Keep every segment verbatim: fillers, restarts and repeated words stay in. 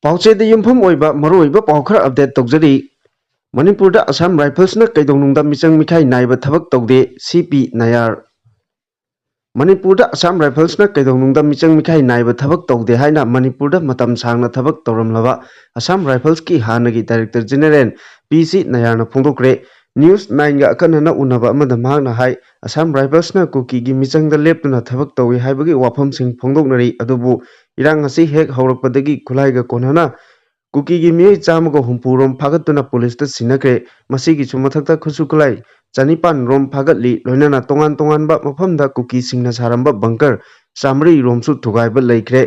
ꯄꯥꯎꯆꯦꯗ ꯌꯨꯝꯐꯝ ꯑꯣꯏꯕ ꯃꯔꯨꯑꯣꯏꯕ ꯄꯥꯎ ꯈꯔ ꯑꯞꯗꯦꯠ ꯇꯧꯖꯔꯤ꯫ ꯃꯅꯤꯄꯨꯔꯗ ꯑꯁꯥꯝ ꯔꯥꯏꯐꯜꯁꯅ ꯀꯩꯗꯧꯅꯨꯡꯗ ꯃꯤꯆꯪ ꯃꯤꯈꯥꯏ ꯅꯥꯏꯕ ꯊꯕꯛ ꯇꯧꯗꯦ, ꯁꯤ ꯄꯤ ꯅꯥꯌꯥꯔ꯫ ꯃꯅꯤꯄꯨꯔꯗ ꯑꯁꯥꯝ ꯔꯥꯏꯐꯜꯁꯅ ꯀꯩꯗꯧꯅꯨꯡꯗ ꯃꯤꯆꯪ ꯃꯤꯈꯥꯏ ꯅꯥꯏꯕ ꯊꯕꯛ ꯇꯧꯗꯦ ꯍꯥꯏꯅ ꯃꯅꯤꯄꯨꯔꯗ ꯃꯇꯝ ꯁꯥꯡꯅ ꯊꯕꯛ ꯇꯧꯔꯝꯂꯕ ꯑꯁꯥꯝ ꯔꯥꯏꯐꯜꯁꯀꯤ ꯍꯥꯟꯅꯒꯤ ꯗꯥꯏꯔꯦꯛꯇꯔ ꯖꯦꯅꯦꯔꯦꯜ ꯄꯤ ꯁꯤ ꯅꯥꯌꯥꯔꯅ ꯐꯣꯡꯗꯣꯛꯈ꯭ꯔꯦ꯫ ꯅ꯭ꯌꯨꯁ ꯅꯥꯏꯟꯒ ꯑꯈꯟꯅꯅ ꯎꯅꯕ ꯑꯃꯗ ꯃꯍꯥꯛꯅ ꯍꯥꯏ, ꯑꯁꯥꯝ ꯔꯥꯏꯐꯜꯁꯅ ꯀꯨꯀꯤꯒꯤ ꯃꯤꯆꯪꯗ ꯂꯦꯞꯇꯨꯅ ꯊꯕꯛ ꯇꯧꯏ ꯍꯥꯏꯕꯒꯤ ꯋꯥꯐꯝꯁꯤꯡ ꯐꯣꯡꯗꯣꯛꯅꯔꯤ, ꯑꯗꯨꯕꯨ ꯏꯔꯥꯡ ꯑꯁꯤ ꯍꯦꯛ ꯍꯧꯔꯛꯄꯗꯒꯤ ꯈꯨꯠꯂꯥꯏꯒ ꯀꯣꯟꯅꯅ ꯀꯨꯀꯤꯒꯤ ꯃꯤꯑꯣꯏ ꯆꯥꯝꯃꯒ ꯍꯨꯝꯐꯨ ꯔꯣꯝ ꯐꯥꯒꯠꯇꯨꯅ ꯄꯨꯂꯤꯁꯇ ꯁꯤꯟꯅꯈ꯭ꯔꯦ꯫ ꯃꯁꯤꯒꯤꯁꯨ ꯃꯊꯛꯇ ꯈꯨꯠꯁꯨ ꯈꯨꯠꯂꯥꯏ ꯆꯅꯤꯄꯥꯟ ꯔꯣꯝ ꯐꯥꯒꯠꯂꯤ, ꯂꯣꯏꯅꯅ ꯇꯣꯉꯥꯟ ꯇꯣꯉꯥꯟꯕ ꯃꯐꯝꯗ ꯀꯨꯀꯤꯁꯤꯡꯅ ꯁꯥꯔꯝꯕ ꯕꯪꯀꯔ ꯆꯥꯃꯔꯤ ꯔꯣꯝꯁꯨ ꯊꯨꯒꯥꯏꯕ ꯂꯩꯈ꯭ꯔꯦ꯫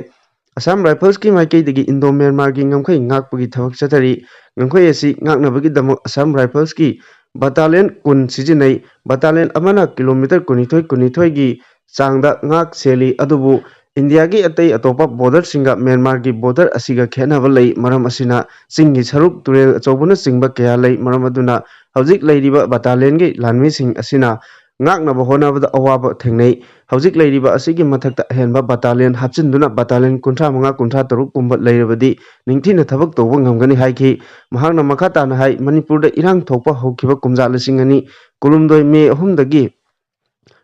ꯑꯁꯥꯝ ꯔꯥꯏꯐꯜꯁꯀꯤ ꯃꯥꯏꯀꯩꯗꯒꯤ ꯏꯟꯗꯣ ꯃ꯭ꯌꯥꯟꯃꯥꯔꯒꯤ ꯉꯝꯈꯩ ꯉꯥꯛꯄꯒꯤ ꯊꯕꯛ ꯆꯠꯊꯔꯤ꯫ ꯉꯝꯈꯩ ꯑꯁꯤ ꯉꯥꯛꯅꯕꯒꯤꯗꯃꯛ ꯑꯁꯥꯝ ꯔꯥꯏꯐꯜꯁꯀꯤ ꯕꯇꯥꯂꯤꯌꯟ ꯀꯨꯟ ꯁꯤꯖꯤꯟꯅꯩ꯫ ꯕꯇꯥꯂꯤꯌꯟ ꯑꯃꯅ ꯀꯤꯂꯣꯃꯤꯇꯔ ꯀꯨꯟꯅꯤꯊꯣꯏ ꯀꯨꯟꯅꯤꯊꯣꯏꯒꯤ ꯆꯥꯡꯗ ꯉꯥꯛ ꯁꯦꯜꯂꯤ, ꯑꯗꯨꯕꯨ ꯏꯟꯗꯤꯌꯥꯒꯤ ꯑꯇꯩ ꯑꯇꯣꯞꯄ ꯕꯣꯔꯗꯔꯁꯤꯡꯒ ꯃ꯭ꯌꯥꯟꯃꯥꯔꯒꯤ ꯕꯣꯔꯗꯔ ꯑꯁꯤꯒ ꯈꯦꯠꯅꯕ ꯂꯩ꯫ ꯃꯔꯝ ꯑꯁꯤꯅ ꯆꯤꯡꯒꯤ ꯁꯔꯨꯛ, ꯇꯨꯔꯦꯜ ꯑꯆꯧꯕꯅꯆꯤꯡꯕ ꯀꯌꯥ ꯂꯩ꯫ ꯃꯔꯝ ꯑꯗꯨꯅ ꯍꯧꯖꯤꯛ ꯂꯩꯔꯤꯕ ꯕꯇꯥꯂꯤꯌꯟꯒꯤ ꯂꯥꯟꯃꯤꯁꯤꯡ ꯑꯁꯤꯅ ꯉꯥꯛꯅꯕ ꯍꯣꯠꯅꯕꯗ ꯑꯋꯥꯕ ꯊꯦꯡꯅꯩ꯫ ꯍꯧꯖꯤꯛ ꯂꯩꯔꯤꯕ ꯑꯁꯤꯒꯤ ꯃꯊꯛꯇ ꯑꯍꯦꯟꯕ ꯕꯇꯥꯂꯤꯌꯟ ꯍꯥꯞꯆꯤꯟꯗꯨꯅ ꯕꯇꯥꯂꯤꯌꯟ ꯀꯨꯟꯊ꯭ꯔꯥ ꯃꯉꯥ, ꯀꯨꯟꯊ꯭ꯔꯥ ꯇꯔꯨꯛ ꯀꯨꯝꯕ ꯂꯩꯔꯕꯗꯤ ꯅꯤꯡꯊꯤꯅ ꯊꯕꯛ ꯇꯧꯕ ꯉꯝꯒꯅꯤ ꯍꯥꯏꯈꯤ꯫ ꯃꯍꯥꯛꯅ ꯃꯈꯥ ꯇꯥꯅ ꯍꯥꯏ, ꯃꯅꯤꯄꯨꯔꯗ ꯏꯔꯥꯡ ꯊꯣꯛꯄ ꯍꯧꯈꯤꯕ ꯀꯨꯝꯖꯥ ꯂꯤꯁꯤꯡ ꯑꯅꯤ ꯀꯨꯟꯍꯨꯝꯗꯣꯏ ꯃꯦ ꯑꯍꯨꯝꯗꯒꯤ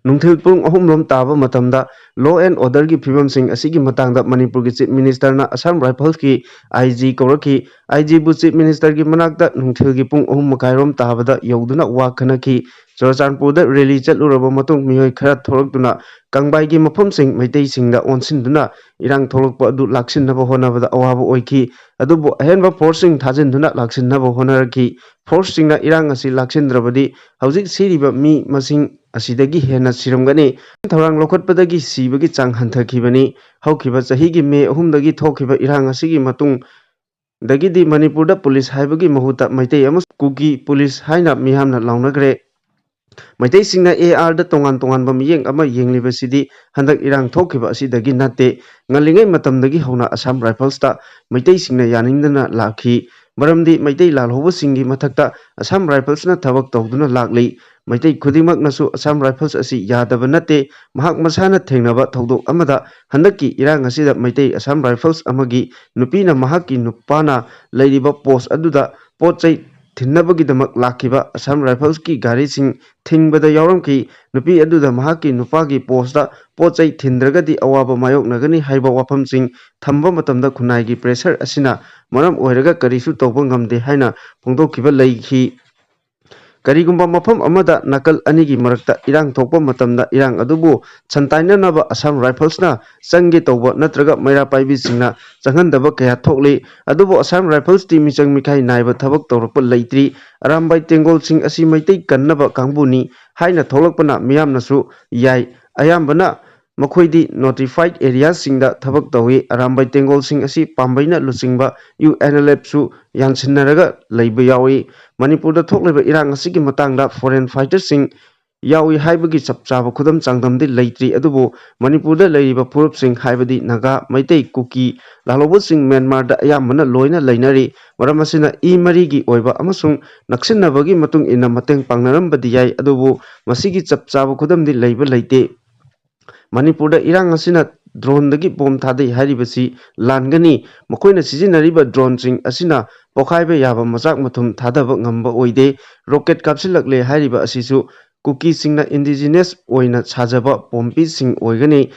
ꯅꯨꯡꯊꯤꯜ ꯄꯨꯡ ꯑꯍꯨꯝ ꯔꯣꯝ ꯇꯥꯕ ꯃꯇꯝꯗ law and orderꯒꯤ ꯐꯤꯕꯝꯁꯤꯡ ꯑꯁꯤꯒꯤ ꯃꯇꯥꯡꯗ ꯃꯅꯤꯄꯨꯔꯒꯤ Chief Ministerꯅ ꯑꯁꯥꯝ ꯔꯥꯏꯐꯜꯁꯀꯤ ꯑꯥꯏ ꯖꯤ ꯀꯧꯔꯛꯈꯤ꯫ ꯑꯥꯏ ꯖꯤꯕꯨ Chief Ministerꯒꯤ ꯃꯅꯥꯛꯇ ꯅꯨꯡꯊꯤꯜꯒꯤ ꯄꯨꯡ ꯑꯍꯨꯝ ꯃꯈꯥꯏꯔꯣꯝ ꯇꯥꯕꯗ ꯌꯧꯗꯨꯅ ꯋꯥ ꯈꯟꯅꯈꯤ꯫ ꯆꯨꯔꯆꯥꯟꯄꯨꯔꯗ rally ꯆꯠꯂꯨꯔꯕ ꯃꯇꯨꯡ ꯃꯤꯑꯣꯏ ꯈꯔ ꯊꯣꯛꯂꯛꯇꯨꯅ ꯀꯪꯕꯥꯏꯒꯤ ꯃꯐꯝꯁꯤꯡ ꯃꯩꯇꯩꯁꯤꯡꯗ ꯑꯣꯟꯁꯤꯟꯗꯨꯅ ꯏꯔꯥꯡ ꯊꯣꯛꯂꯛꯄ ꯑꯗꯨ ꯂꯥꯛꯁꯤꯟꯅꯕ ꯍꯣꯠꯅꯕꯗ ꯑꯋꯥꯕ ꯑꯣꯏꯈꯤ꯫ ꯑꯗꯨꯕꯨ ꯑꯍꯦꯟꯕ forceꯁꯤꯡ ꯊꯥꯖꯤꯟꯗꯨꯅ ꯂꯥꯛꯁꯤꯟꯅꯕ ꯍꯣꯠꯅꯔꯛꯈꯤ꯫ Forceꯁꯤꯡꯅ ꯏꯔꯥꯡ ꯑꯁꯤ ꯂꯥꯛꯁꯤꯟꯗ꯭ꯔꯕꯗꯤ ꯍꯧꯖꯤꯛ ꯁꯤꯔꯤꯕ ꯃꯤ ꯃꯁꯤꯡ ꯑꯁꯤꯗꯒꯤ ꯍꯦꯟꯅ ꯁꯤꯔꯝꯒꯅꯤ꯫ ꯊꯧꯔꯥꯡ ꯂꯧꯈꯠꯄꯗꯒꯤ ꯁꯤꯕꯒꯤ ꯆꯥꯡ ꯍꯟꯊꯈꯤꯕꯅꯤ꯫ ꯍꯧꯈꯤꯕ ꯆꯍꯤꯒꯤ ꯃꯦ ꯑꯍꯨꯝꯗꯒꯤ ꯊꯣꯛꯈꯤꯕ ꯏꯔꯥꯡ ꯑꯁꯤꯒꯤ ꯃꯇꯨꯡꯗꯒꯤꯗꯤ ꯃꯅꯤꯄꯨꯔꯗ ꯄꯨꯂꯤꯁ ꯍꯥꯏꯕꯒꯤ ꯃꯍꯨꯠꯇ ꯃꯩꯇꯩ ꯑꯃꯁꯨꯡ ꯀꯨꯀꯤ ꯄꯨꯂꯤꯁ ꯍꯥꯏꯅ ꯃꯤꯌꯥꯝꯅ ꯂꯥꯎꯅꯈ꯭ꯔꯦ꯫ ꯃꯩꯇꯩꯁꯤꯡꯅ ꯑꯦ ꯑꯥꯔꯗ ꯇꯣꯉꯥꯟ ꯇꯣꯉꯥꯟꯕ ꯃꯤꯠꯌꯦꯡ ꯑꯃ ꯌꯦꯡꯂꯤꯕꯁꯤꯗꯤ ꯍꯟꯗꯛ ꯏꯔꯥꯡ ꯊꯣꯛꯈꯤꯕ ꯑꯁꯤꯗꯒꯤ ꯅꯠꯇꯦ꯫ ꯉꯜꯂꯤꯉꯩ ꯃꯇꯝꯗꯒꯤ ꯍꯧꯅ ꯑꯁꯥꯝ ꯔꯥꯏꯐꯜꯁꯇ ꯃꯩꯇꯩꯁꯤꯡꯅ ꯌꯥꯅꯤꯡꯗꯅ ꯂꯥꯛꯈꯤ꯫ ꯃꯔꯝꯗꯤ ꯃꯩꯇꯩ ꯂꯥꯜꯍꯧꯕꯁꯤꯡꯒꯤ ꯃꯊꯛꯇ Assam Riflesꯅ ꯊꯕꯛ ꯇꯧꯗꯨꯅ ꯂꯥꯛꯂꯤ꯫ ꯃꯩꯇꯩ ꯈꯨꯗꯤꯡꯃꯛꯅꯁꯨ Assam Rifles ꯑꯁꯤ ꯌꯥꯗꯕ ꯅꯠꯇꯦ꯫ ꯃꯍꯥꯛ ꯃꯁꯥꯅ ꯊꯦꯡꯅꯕ ꯊꯧꯗꯣꯛ ꯑꯃꯗ ꯍꯟꯗꯛꯀꯤ ꯏꯔꯥꯡ ꯑꯁꯤꯗ ꯃꯩꯇꯩ Assam Rifles ꯑꯃꯒꯤ ꯅꯨꯄꯤꯅ ꯃꯍꯥꯛꯀꯤ ꯅꯨꯄꯥꯅ ꯂꯩꯔꯤꯕ post ꯑꯗꯨꯗ ꯄꯣꯠ ꯆꯩ ꯊꯤꯟꯅꯕꯒꯤꯗꯃꯛ ꯂꯥꯛꯈꯤꯕ Assam Riflesꯀꯤ ꯒꯥꯔꯤꯁꯤꯡ ꯊꯤꯡꯕꯗ ꯌꯥꯎꯔꯝꯈꯤ꯫ ꯅꯨꯄꯤ ꯑꯗꯨꯗ ꯃꯍꯥꯛꯀꯤ ꯅꯨꯄꯥꯒꯤ postꯇ ꯄꯣꯠ ꯆꯩ ꯊꯤꯟꯗ꯭ꯔꯒꯗꯤ ꯑꯋꯥꯕ ꯃꯥꯌꯣꯛꯅꯒꯅꯤ ꯍꯥꯏꯕ ꯋꯥꯐꯝꯁꯤꯡ ꯊꯝꯕ ꯃꯇꯝꯗ ꯈꯨꯟꯅꯥꯏꯒꯤ pressure ꯑꯁꯤꯅ ꯃꯔꯝ ꯑꯣꯏꯔꯒ ꯀꯔꯤꯁꯨ ꯇꯧꯕ ꯉꯝꯗꯦ ꯍꯥꯏꯅ ꯐꯣꯡꯗꯣꯛꯈꯤꯕ ꯂꯩꯈꯤ꯫ ꯀꯔꯤꯒꯨꯝꯕ ꯃꯐꯝ ꯑꯃꯗ ꯅꯥꯀꯜ ꯑꯅꯤꯒꯤ ꯃꯔꯛꯇ ꯏꯔꯥꯡ ꯊꯣꯛꯄ ꯃꯇꯝꯗ ꯏꯔꯥꯡ ꯑꯗꯨꯕꯨ ꯁꯟꯇꯥꯏꯅꯅꯕ Assam Riflesꯅ ꯆꯪꯒꯦ ꯇꯧꯕ ꯅꯠꯇ꯭ꯔꯒ ꯃꯩꯔꯥ ꯄꯥꯏꯕꯤꯁꯤꯡꯅ ꯆꯪꯍꯟꯗꯕ ꯀꯌꯥ ꯊꯣꯛꯂꯤ꯫ ꯑꯗꯨꯕꯨ Assam Riflesꯇꯤ ꯃꯤꯆꯪ ꯃꯤꯈꯥꯏ ꯅꯥꯏꯕ ꯊꯕꯛ ꯇꯧꯔꯛꯄ ꯂꯩꯇ꯭ꯔꯤ꯫ ꯑꯔꯥꯝꯕꯥꯏ ꯇꯦꯡꯒꯣꯜꯁꯤꯡ ꯑꯁꯤ ꯃꯩꯇꯩ ꯀꯟꯅꯕ ꯀꯥꯡꯕꯨꯅꯤ ꯍꯥꯏꯅ ꯊꯣꯛꯂꯛꯄꯅ ꯃꯤꯌꯥꯝꯅꯁꯨ ꯌꯥꯏ꯫ ꯑꯌꯥꯝꯕꯅ ꯃꯈꯣꯏꯗꯤ notified areaꯁꯤꯡꯗ ꯊꯕꯛ ꯇꯧꯏ꯫ ꯑꯔꯥꯝꯕꯥꯏ ꯇꯦꯡꯒꯣꯜꯁꯤꯡ ꯑꯁꯤ ꯄꯥꯝꯕꯩꯅ ꯂꯨꯆꯤꯡꯕ UNLFꯁꯨ ꯌꯥꯟꯁꯤꯟꯅꯔꯒ ꯂꯩꯕ ꯌꯥꯎꯏ꯫ ꯃꯅꯤꯄꯨꯔꯗ ꯊꯣꯛꯂꯤꯕ ꯏꯔꯥꯡ ꯑꯁꯤꯒꯤ ꯃꯇꯥꯡꯗ foreign fighterꯁꯤꯡ ꯌꯥꯎꯏ ꯍꯥꯏꯕꯒꯤ ꯆꯞ ꯆꯥꯕ ꯈꯨꯗꯝ ꯆꯥꯡꯗꯝꯗꯤ ꯂꯩꯇ꯭ꯔꯤ, ꯑꯗꯨꯕꯨ ꯃꯅꯤꯄꯨꯔꯗ ꯂꯩꯔꯤꯕ ꯐꯨꯔꯨꯞꯁꯤꯡ, ꯍꯥꯏꯕꯗꯤ ꯅꯥꯒꯥ, ꯃꯩꯇꯩ, ꯀꯨꯀꯤ, ꯂꯥꯜꯍꯧꯕꯁꯤꯡ ꯃ꯭ꯌꯥꯟꯃꯥꯔꯗ ꯑꯌꯥꯝꯕꯅ ꯂꯣꯏꯅ ꯂꯩꯅꯔꯤ꯫ ꯃꯔꯝ ꯑꯁꯤꯅ ꯏ ꯃꯔꯤꯒꯤ ꯑꯣꯏꯕ ꯑꯃꯁꯨꯡ ꯅꯛꯁꯤꯟꯅꯕꯒꯤ ꯃꯇꯨꯡ ꯏꯟꯅ ꯃꯇꯦꯡ ꯄꯥꯡꯅꯔꯝꯕꯗꯤ ꯌꯥꯏ, ꯑꯗꯨꯕꯨ ꯃꯁꯤꯒꯤ ꯆꯞ ꯆꯥꯕ ꯈꯨꯗꯝꯗꯤ ꯂꯩꯕ ꯂꯩꯇꯦ꯫ ꯃꯅꯤꯄꯨꯔꯗ ꯏꯔꯥꯡ ꯑꯁꯤꯅ droneꯗꯒꯤ bomb ꯊꯥꯗꯩ ꯍꯥꯏꯔꯤꯕꯁꯤ ꯂꯥꯟꯒꯅꯤ꯫ ꯃꯈꯣꯏꯅ ꯁꯤꯖꯤꯟꯅꯔꯤꯕ droneꯁꯤꯡ ꯑꯁꯤꯅ ꯄꯣꯈꯥꯏꯕ ꯌꯥꯕ ꯃꯆꯥꯛ ꯃꯊꯨꯝ ꯊꯥꯗꯕ ꯉꯝꯕ ꯑꯣꯏꯗꯦ꯫ Rocket ꯀꯥꯞꯁꯤꯜꯂꯛꯂꯦ ꯍꯥꯏꯔꯤꯕ ꯑꯁꯤꯁꯨ ꯀꯨꯀꯤꯁꯤꯡꯅ indigenous ꯑꯣꯏꯅ ꯁꯥꯖꯕ bomb ꯁꯤꯡ ꯑꯣꯏꯒꯅꯤ꯫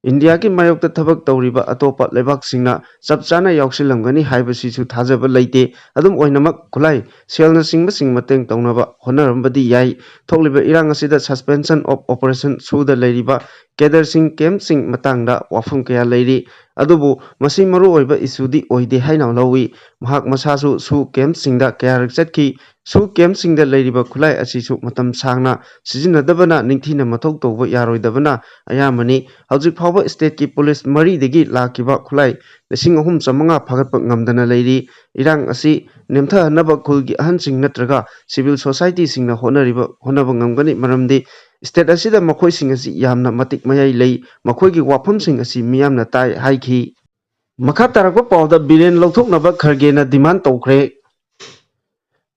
ꯏꯟꯗꯤꯌꯥꯒꯤ ꯃꯥꯌꯣꯛꯇ ꯊꯕꯛ ꯇꯧꯔꯤꯕ ꯑꯇꯣꯞꯄ ꯂꯩꯕꯥꯛꯁꯤꯡꯅ ꯆꯞ ꯆꯥꯅ ꯌꯥꯎꯁꯤꯜꯂꯝꯒꯅꯤ ꯍꯥꯏꯕꯁꯤꯁꯨ ꯊꯥꯖꯕ ꯂꯩꯇꯦ꯫ ꯑꯗꯨꯝ ꯑꯣꯏꯅꯃꯛ, ꯈꯨꯠꯂꯥꯏ, ꯁꯦꯜꯅꯆꯤꯡꯕꯁꯤꯡ ꯃꯇꯦꯡ ꯇꯧꯅꯕ ꯍꯣꯠꯅꯔꯝꯕꯗꯤ ꯌꯥꯏ꯫ ꯊꯣꯛꯂꯤꯕ ꯏꯔꯥꯡ ꯑꯁꯤꯗ suspension of operation SoOꯗ ꯂꯩꯔꯤꯕ cadreꯁꯤꯡ, campꯁꯤꯡ ꯃꯇꯥꯡꯗ ꯋꯥꯐꯝ ꯀꯌꯥ ꯂꯩꯔꯤ꯫ ꯑꯗꯨꯕꯨ ꯃꯁꯤ ꯃꯔꯨꯑꯣꯏꯕ issueꯗꯤ ꯑꯣꯏꯗꯦ ꯍꯥꯏꯅ ꯂꯧꯏ꯫ ꯃꯍꯥꯛ ꯃꯁꯥꯁꯨ SoO campꯁꯤꯡꯗ ꯀꯌꯥꯔꯛ ꯆꯠꯈꯤ꯫ SoO campꯁꯤꯡꯗ ꯂꯩꯔꯤꯕ ꯈꯨꯠꯂꯥꯏ ꯑꯁꯤꯁꯨ ꯃꯇꯝ ꯁꯥꯡꯅ ꯁꯤꯖꯤꯟꯅꯗꯕꯅ ꯅꯤꯡꯊꯤꯅ ꯃꯊꯧ ꯇꯧꯕ ꯌꯥꯔꯣꯏꯗꯕꯅ ꯑꯌꯥꯝꯕꯅꯤ꯫ ꯍꯧꯖꯤꯛ ꯐꯥꯎꯕ stateꯀꯤ police ꯃꯔꯤꯗꯒꯤ ꯂꯥꯛꯈꯤꯕ ꯈꯨꯠꯂꯥꯏ ꯂꯤꯁꯤꯡ ꯑꯍꯨꯝ ꯆꯥꯃꯉꯥ ꯐꯥꯒꯠꯄ ꯉꯝꯗꯅ ꯂꯩꯔꯤ꯫ ꯏꯔꯥꯡ ꯑꯁꯤ ꯅꯦꯝꯊꯍꯟꯅꯕ ꯈꯨꯜꯒꯤ ꯑꯍꯟꯁꯤꯡ ꯅꯠꯇ꯭ꯔꯒ civil societyꯁꯤꯡꯅ ꯍꯣꯠꯅꯔꯤꯕ, ꯍꯣꯠꯅꯕ ꯉꯝꯒꯅꯤ, ꯃꯔꯝꯗꯤ state ꯑꯁꯤꯗ ꯃꯈꯣꯏꯁꯤꯡ ꯑꯁꯤ ꯌꯥꯝꯅ ꯃꯇꯤꯛ ꯃꯌꯥꯏ ꯂꯩ꯫ ꯃꯈꯣꯏꯒꯤ ꯋꯥꯐꯝꯁꯤꯡ ꯑꯁꯤ ꯃꯤꯌꯥꯝꯅ ꯇꯥꯏ ꯍꯥꯏꯈꯤ꯫ ꯃꯈꯥ ꯇꯥꯔꯛꯄ ꯄꯥꯎꯗ ꯕꯤꯔꯦꯟ ꯂꯧꯊꯣꯛꯅꯕ ꯈꯔꯒꯦꯅ demand ꯇꯧꯈ꯭ꯔꯦ꯫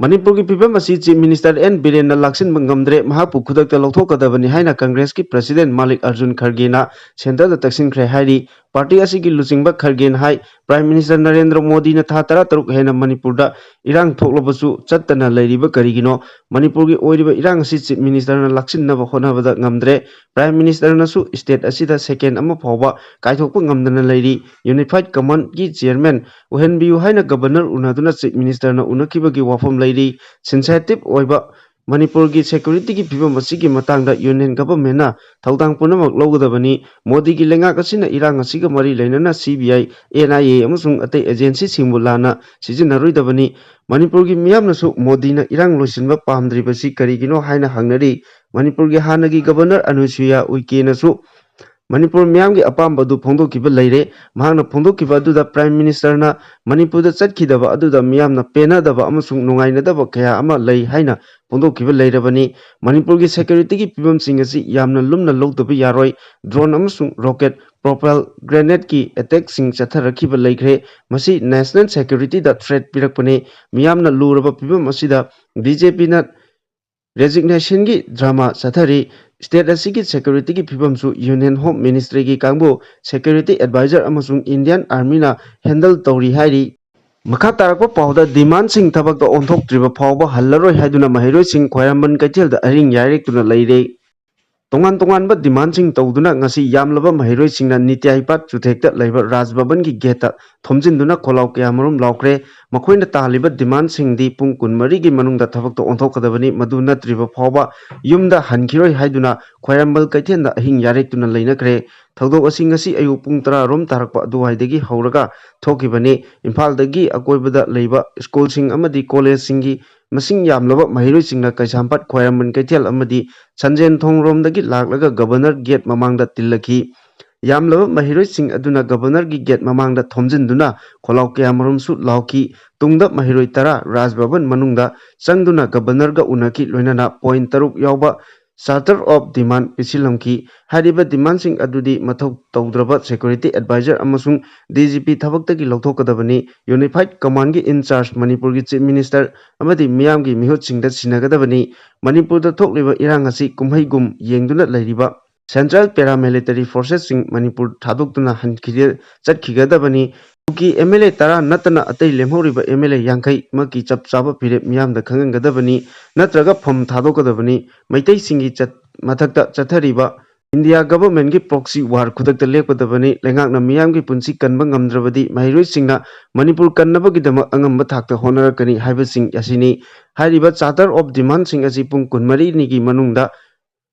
ꯃꯅꯤꯄꯨꯔꯒꯤ ꯐꯤꯕꯝ ꯑꯁꯤ Chief Minister N ꯕꯤꯔꯦꯟꯅ ꯂꯥꯛꯁꯤꯟꯕ ꯉꯝꯗ꯭ꯔꯦ, ꯃꯍꯥꯛꯄꯨ ꯈꯨꯗꯛꯇ ꯂꯧꯊꯣꯛꯀꯗꯕꯅꯤ ꯍꯥꯏꯅ ꯀꯪꯒ꯭ꯔꯦꯁꯀꯤ President ꯃꯥꯂꯤꯛ ꯑꯔꯖꯨꯟ ꯈꯔꯒꯦꯅ centreꯗ ꯇꯛꯁꯤꯟꯈ꯭ꯔꯦ ꯍꯥꯏꯔꯤ꯫ Party ꯑꯁꯤꯒꯤ ꯂꯨꯆꯤꯡꯕ ꯈꯔꯒꯦꯅ ꯍꯥꯏ, Prime Minister ꯅꯔꯦꯟꯗ꯭ꯔ ꯃꯣꯗꯤꯅ ꯊꯥ ꯇꯔꯥꯇꯔꯨꯛ ꯍꯦꯟꯅ ꯃꯅꯤꯄꯨꯔꯗ ꯏꯔꯥꯡ ꯊꯣꯛꯂꯕꯁꯨ ꯆꯠꯇꯅ ꯂꯩꯔꯤꯕ ꯀꯔꯤꯒꯤꯅꯣ? ꯃꯅꯤꯄꯨꯔꯒꯤ ꯑꯣꯏꯔꯤꯕ ꯏꯔꯥꯡ ꯑꯁꯤ Chief Ministerꯅ ꯂꯥꯛꯁꯤꯟꯅꯕ ꯍꯣꯠꯅꯕꯗ ꯉꯝꯗ꯭ꯔꯦ꯫ Prime Ministerꯅꯁꯨ state ꯑꯁꯤꯗ second ꯑꯃ ꯐꯥꯎꯕ ꯀꯥꯏꯊꯣꯛꯄ ꯉꯝꯗꯅ ꯂꯩꯔꯤ꯫ Unified Commandꯀꯤ chairman ꯑꯣꯏꯍꯟꯕꯤꯌꯨ ꯍꯥꯏꯅ Governor ꯎꯅꯗꯨꯅ Chief Ministerꯅ ꯎꯅꯈꯤꯕꯒꯤ ꯋꯥꯐꯝ ꯂꯩꯔꯤ꯫ Sensitive ꯑꯣꯏꯕ ꯃꯅꯤꯄꯨꯔꯒꯤ securityꯒꯤ ꯐꯤꯕꯝ ꯑꯁꯤꯒꯤ ꯃꯇꯥꯡꯗ Union Governmentꯅ ꯊꯧꯗꯥꯡ ꯄꯨꯝꯅꯃꯛ ꯂꯧꯒꯗꯕꯅꯤ꯫ ꯃꯣꯗꯤꯒꯤ ꯂꯩꯉꯥꯛ ꯑꯁꯤꯅ ꯏꯔꯥꯡ ꯑꯁꯤꯒ ꯃꯔꯤ ꯂꯩꯅꯅ CBI, NIA ꯑꯃꯁꯨꯡ ꯑꯇꯩ agencyꯁꯤꯡꯕꯨ ꯂꯥꯟꯅ ꯁꯤꯖꯤꯟꯅꯔꯣꯏꯗꯕꯅꯤ꯫ ꯃꯅꯤꯄꯨꯔꯒꯤ ꯃꯤꯌꯥꯝꯅꯁꯨ ꯃꯣꯗꯤꯅ ꯏꯔꯥꯡ ꯂꯣꯏꯁꯤꯟꯕ ꯄꯥꯝꯗ꯭ꯔꯤꯕꯁꯤ ꯀꯔꯤꯒꯤꯅꯣ ꯍꯥꯏꯅ ꯍꯪꯅꯔꯤ꯫ ꯃꯅꯤꯄꯨꯔꯒꯤ ꯍꯥꯟꯅꯒꯤ Governor ꯑꯅꯨꯁꯨꯏꯌꯥ ꯎꯏꯀꯦꯅꯁꯨ ꯃꯅꯤꯄꯨꯔ ꯃꯤꯌꯥꯝꯒꯤ ꯑꯄꯥꯝꯕ ꯑꯗꯨ ꯐꯣꯡꯗꯣꯛꯈꯤꯕ ꯂꯩꯔꯦ꯫ ꯃꯍꯥꯛꯅ ꯐꯣꯡꯗꯣꯛꯈꯤꯕ ꯑꯗꯨꯗ Prime Ministerꯅ ꯃꯅꯤꯄꯨꯔꯗ ꯆꯠꯈꯤꯗꯕ ꯑꯗꯨꯗ ꯃꯤꯌꯥꯝꯅ ꯄꯦꯟꯅꯗꯕ ꯑꯃꯁꯨꯡ ꯅꯨꯡꯉꯥꯏꯅꯗꯕ ꯀꯌꯥ ꯑꯃ ꯂꯩ ꯍꯥꯏꯅ ꯐꯣꯡꯗꯣꯛꯈꯤꯕ ꯂꯩꯔꯕꯅꯤ꯫ ꯃꯅꯤꯄꯨꯔꯒꯤ securityꯒꯤ ꯐꯤꯕꯝꯁꯤꯡ ꯑꯁꯤ ꯌꯥꯝꯅ ꯂꯨꯝꯅ ꯂꯧꯗꯕ ꯌꯥꯔꯣꯏ꯫ Drone ꯑꯃꯁꯨꯡ rocket propelled grenadeꯀꯤ attackꯁꯤꯡ ꯆꯠꯊꯔꯛꯈꯤꯕ ꯂꯩꯈ꯭ꯔꯦ꯫ ꯃꯁꯤ national securityꯗ threat ꯄꯤꯔꯛꯄꯅꯤ꯫ ꯃꯤꯌꯥꯝꯅ ꯂꯨꯔꯕ ꯐꯤꯕꯝ ꯑꯁꯤꯗ BJPꯅ resignationꯒꯤ drama ꯆꯠꯊꯔꯤ꯫ State ꯑꯁꯤꯒꯤ securityꯒꯤ ꯐꯤꯕꯝꯁꯨ Union Home Ministryꯒꯤ ꯀꯥꯡꯕꯨ, security advisor ꯑꯃꯁꯨꯡ Indian Armyꯅ handle ꯇꯧꯔꯤ ꯍꯥꯏꯔꯤ꯫ ꯃꯈꯥ ꯇꯥꯔꯛꯄ ꯄꯥꯎꯗ demandꯁꯤꯡ ꯊꯕꯛꯇ ꯑꯣꯟꯊꯣꯛꯇ꯭ꯔꯤꯕ ꯐꯥꯎꯕ ꯍꯜꯂꯔꯣꯏ ꯍꯥꯏꯗꯨꯅ ꯃꯍꯩꯔꯣꯏꯁꯤꯡ ꯈ꯭ꯋꯥꯏꯔꯝꯕꯟ ꯀꯩꯊꯦꯜꯗ ꯑꯍꯤꯡ ꯌꯥꯔꯦꯛꯇꯨꯅ ꯂꯩꯔꯦ꯫ ꯇꯣꯉꯥꯟ ꯇꯣꯉꯥꯟꯕ demandꯁꯤꯡ ꯇꯧꯗꯨꯅ ꯉꯁꯤ ꯌꯥꯝꯂꯕ ꯃꯍꯩꯔꯣꯏꯁꯤꯡꯅ ꯅꯤꯇ꯭ꯌꯥꯏ ꯄꯥꯠ ꯆꯨꯊꯦꯛꯇ ꯂꯩꯕ ꯔꯥꯖ ꯚꯕꯟꯒꯤ gateꯇ ꯊꯣꯝꯖꯤꯟꯗꯨꯅ ꯈꯣꯜꯂꯥꯎ ꯀꯌꯥꯃꯔꯨꯝ ꯂꯥꯎꯈ꯭ꯔꯦ꯫ ꯃꯈꯣꯏꯅ ꯇꯥꯜꯂꯤꯕ demandꯁꯤꯡꯗꯤ ꯄꯨꯡ ꯀꯨꯟꯃꯔꯤꯒꯤ ꯃꯅꯨꯡꯗ ꯊꯕꯛꯇ ꯑꯣꯟꯊꯣꯛꯀꯗꯕꯅꯤ, ꯃꯗꯨ ꯅꯠꯇ꯭ꯔꯤꯕ ꯐꯥꯎꯕ ꯌꯨꯝꯗ ꯍꯟꯈꯤꯔꯣꯏ ꯍꯥꯏꯗꯨꯅ ꯈ꯭ꯋꯥꯏꯔꯝꯕꯟ ꯀꯩꯊꯦꯜꯗ ꯑꯍꯤꯡ ꯌꯥꯔꯦꯛꯇꯨꯅ ꯂꯩꯅꯈ꯭ꯔꯦ꯫ ꯊꯧꯗꯣꯛ ꯑꯁꯤ ꯉꯁꯤ ꯑꯌꯨꯛ ꯄꯨꯡ ꯇꯔꯥ ꯔꯣꯝ ꯇꯥꯔꯛꯄ ꯑꯗꯨꯋꯥꯏꯗꯒꯤ ꯍꯧꯔꯒ ꯊꯣꯛꯈꯤꯕꯅꯤ꯫ ꯏꯝꯐꯥꯜꯗꯒꯤ ꯑꯀꯣꯏꯕꯗ ꯂꯩꯕ schoolꯁꯤꯡ ꯑꯃꯗꯤ collegeꯁꯤꯡꯒꯤ ꯃꯁꯤꯡ ꯌꯥꯝꯂꯕ ꯃꯍꯩꯔꯣꯏꯁꯤꯡꯅ ꯀꯩꯁꯥꯝꯄꯥꯠ ꯈ꯭ꯋꯥꯏꯔꯝꯕꯟ ꯀꯩꯊꯦꯜ ꯑꯃꯗꯤ ꯁꯟꯖꯦꯟ ꯊꯣꯡꯔꯣꯝꯗꯒꯤ ꯂꯥꯛꯂꯒ Governor gate ꯃꯃꯥꯡꯗ ꯇꯤꯜꯂꯛꯈꯤ꯫ ꯌꯥꯝꯂꯕ ꯃꯍꯩꯔꯣꯏꯁꯤꯡ ꯑꯗꯨꯅ Governorꯒꯤ gate ꯃꯃꯥꯡꯗ ꯊꯣꯝꯖꯤꯟꯗꯨꯅ ꯈꯣꯜꯂꯥꯎ ꯀꯌꯥꯃꯔꯨꯝꯁꯨ ꯂꯥꯎꯈꯤ꯫ ꯇꯨꯡꯗ ꯃꯍꯩꯔꯣꯏ ꯇꯔꯥ ꯔꯥꯖ ꯚꯕꯟ ꯃꯅꯨꯡꯗ ꯆꯪꯗꯨꯅ Governorꯒ ꯎꯅꯈꯤ, ꯂꯣꯏꯅꯅ point ꯇꯔꯨꯛ ꯌꯥꯎꯕ Charter of Demand ꯄꯤꯁꯤꯜꯂꯝꯈꯤ꯫ ꯍꯥꯏꯔꯤꯕ demandꯁꯤꯡ ꯑꯗꯨꯗꯤ ꯃꯊꯧ ꯇꯧꯗ꯭ꯔꯕ security advisor ꯑꯃꯁꯨꯡ D G P ꯊꯕꯛꯇꯒꯤ ꯂꯧꯊꯣꯛꯀꯗꯕꯅꯤ, Unified Commandꯒꯤ in charge ꯃꯅꯤꯄꯨꯔꯒꯤ Chief Minister ꯑꯃꯗꯤ ꯃꯤꯌꯥꯝꯒꯤ ꯃꯤꯍꯨꯠꯁꯤꯡꯗ ꯁꯤꯟꯅꯒꯗꯕꯅꯤ꯫ ꯃꯅꯤꯄꯨꯔꯗ ꯊꯣꯛꯂꯤꯕ ꯏꯔꯥꯡ ꯑꯁꯤ ꯀꯨꯝꯍꯩꯒꯨꯝ ꯌꯦꯡꯗꯨꯅ ꯂꯩꯔꯤꯕ Central Paramilitary Forcesꯁꯤꯡ ꯃꯅꯤꯄꯨꯔ ꯊꯥꯗꯣꯛꯇꯨꯅ ꯍꯟꯈꯤꯗꯦ-, ꯆꯠꯈꯤꯒꯗꯕꯅꯤ꯫ ꯀꯨꯀꯤ M L A ꯇꯔꯥ ꯅꯠꯇꯅ ꯑꯇꯩ ꯂꯦꯝꯍꯧꯔꯤꯕ M L A ꯌꯥꯡꯈꯩ ꯃꯛꯀꯤ ꯆꯞ ꯆꯥꯕ ꯐꯤꯔꯦꯞ ꯃꯤꯌꯥꯝꯗ ꯈꯪꯍꯟꯒꯗꯕꯅꯤ, ꯅꯠꯇ꯭ꯔꯒ ꯐꯝ ꯊꯥꯗꯣꯛꯀꯗꯕꯅꯤ꯫ ꯃꯩꯇꯩꯁꯤꯡꯒꯤ ꯆꯠ-, ꯃꯊꯛꯇ ꯆꯠꯊꯔꯤꯕ India Governmentꯀꯤ proxy war ꯈꯨꯗꯛꯇ ꯂꯦꯞꯀꯗꯕꯅꯤ꯫ ꯂꯩꯉꯥꯛꯅ ꯃꯤꯌꯥꯝꯒꯤ ꯄꯨꯟꯁꯤ ꯀꯟꯕ ꯉꯝꯗ꯭ꯔꯕꯗꯤ ꯃꯍꯩꯔꯣꯏꯁꯤꯡꯅ ꯃꯅꯤꯄꯨꯔ ꯀꯟꯅꯕꯒꯤꯗꯃꯛ ꯑꯉꯝꯕ ꯊꯥꯛꯇ ꯍꯣꯠꯅꯔꯛꯀꯅꯤ ꯍꯥꯏꯕꯁꯤꯡ ꯑꯁꯤꯅꯤ꯫ ꯍꯥꯏꯔꯤꯕ Charter of Demandꯁꯤꯡ ꯑꯁꯤ ꯄꯨꯡ ꯀꯨꯟꯃꯔꯤꯅꯤꯒꯤ ꯃꯅꯨꯡꯗ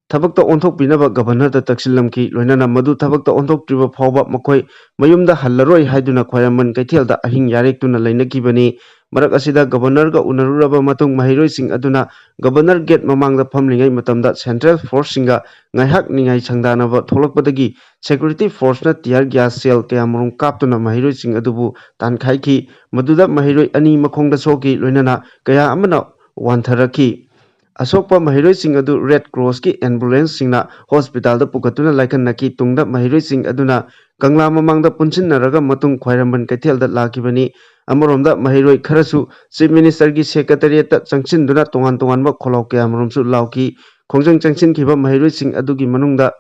ꯊꯕꯛꯇ ꯑꯣꯟꯊꯣꯛꯄꯤꯅꯕ Governorꯗ ꯇꯛꯁꯤꯜꯂꯝꯈꯤ꯫ ꯂꯣꯏꯅꯅ ꯃꯗꯨ ꯊꯕꯛꯇ ꯑꯣꯟꯊꯣꯛꯇ꯭ꯔꯤꯕ ꯐꯥꯎꯕ ꯃꯈꯣꯏ ꯃꯌꯨꯝꯗ ꯍꯜꯂꯔꯣꯏ ꯍꯥꯏꯗꯨꯅ ꯈ꯭ꯋꯥꯏꯔꯝꯕꯟ ꯀꯩꯊꯦꯜꯗ ꯑꯍꯤꯡ ꯌꯥꯔꯦꯛꯇꯨꯅ ꯂꯩꯅꯈꯤꯕꯅꯤ꯫ ꯃꯔꯛ ꯑꯁꯤꯗ Governorꯒ ꯎꯅꯔꯨꯔꯕ ꯃꯇꯨꯡ ꯃꯍꯩꯔꯣꯏꯁꯤꯡ ꯑꯗꯨꯅ Governor gate ꯃꯃꯥꯡꯗ ꯐꯝꯂꯤꯉꯩ ꯃꯇꯝꯗ Central Forceꯁꯤꯡꯒ ꯉꯥꯏꯍꯥꯛ ꯅꯤꯡꯉꯥꯏ ꯁꯪꯗꯥꯅꯕ ꯊꯣꯛꯂꯛꯄꯗꯒꯤ security forceꯅ tear gas shell ꯀꯌꯥꯃꯔꯨꯝ ꯀꯥꯞꯇꯨꯅ ꯃꯍꯩꯔꯣꯏꯁꯤꯡ ꯑꯗꯨꯕꯨ ꯇꯥꯟꯈꯥꯏꯈꯤ꯫ ꯃꯗꯨꯗ ꯃꯍꯩꯔꯣꯏ ꯑꯅꯤ ꯃꯈꯣꯡꯗ ꯁꯣꯛꯈꯤ, ꯂꯣꯏꯅꯅ ꯀꯌꯥ ꯑꯃꯅ ꯋꯥꯟꯊꯔꯛꯈꯤ꯫ ꯑꯁꯣꯛꯄ ꯃꯍꯩꯔꯣꯏꯁꯤꯡ ꯑꯗꯨ Red Crossꯀꯤ ambulanceꯁꯤꯡꯅ hospitalꯗ ꯄꯨꯈꯠꯇꯨꯅ ꯂꯥꯏꯀꯠꯅꯈꯤ꯫ ꯇꯨꯡꯗ ꯃꯍꯩꯔꯣꯏꯁꯤꯡ ꯑꯗꯨꯅ ꯀꯪꯂꯥ ꯃꯃꯥꯡꯗ ꯄꯨꯟꯁꯤꯟꯅꯔꯒ ꯃꯇꯨꯡ ꯈ꯭ꯋꯥꯏꯔꯝꯕꯟ ꯀꯩꯊꯦꯜꯗ ꯂꯥꯛꯈꯤꯕꯅꯤ꯫ ꯑꯃꯔꯣꯝꯗ ꯃꯍꯩꯔꯣꯏ ꯈꯔꯁꯨ Chief Ministerꯒꯤ secretariatꯇ ꯆꯪꯁꯤꯟꯗꯨꯅ ꯇꯣꯉꯥꯟ ꯇꯣꯉꯥꯟꯕ ꯈꯣꯜꯂꯥꯎ ꯀꯌꯥꯃꯔꯨꯝꯁꯨ ꯂꯥꯎꯈꯤ꯫ ꯈꯣꯡꯖꯪ ꯆꯪꯁꯤꯟꯈꯤꯕ ꯃꯍꯩꯔꯣꯏꯁꯤꯡ ꯑꯗꯨꯒꯤ ꯃꯅꯨꯡꯗ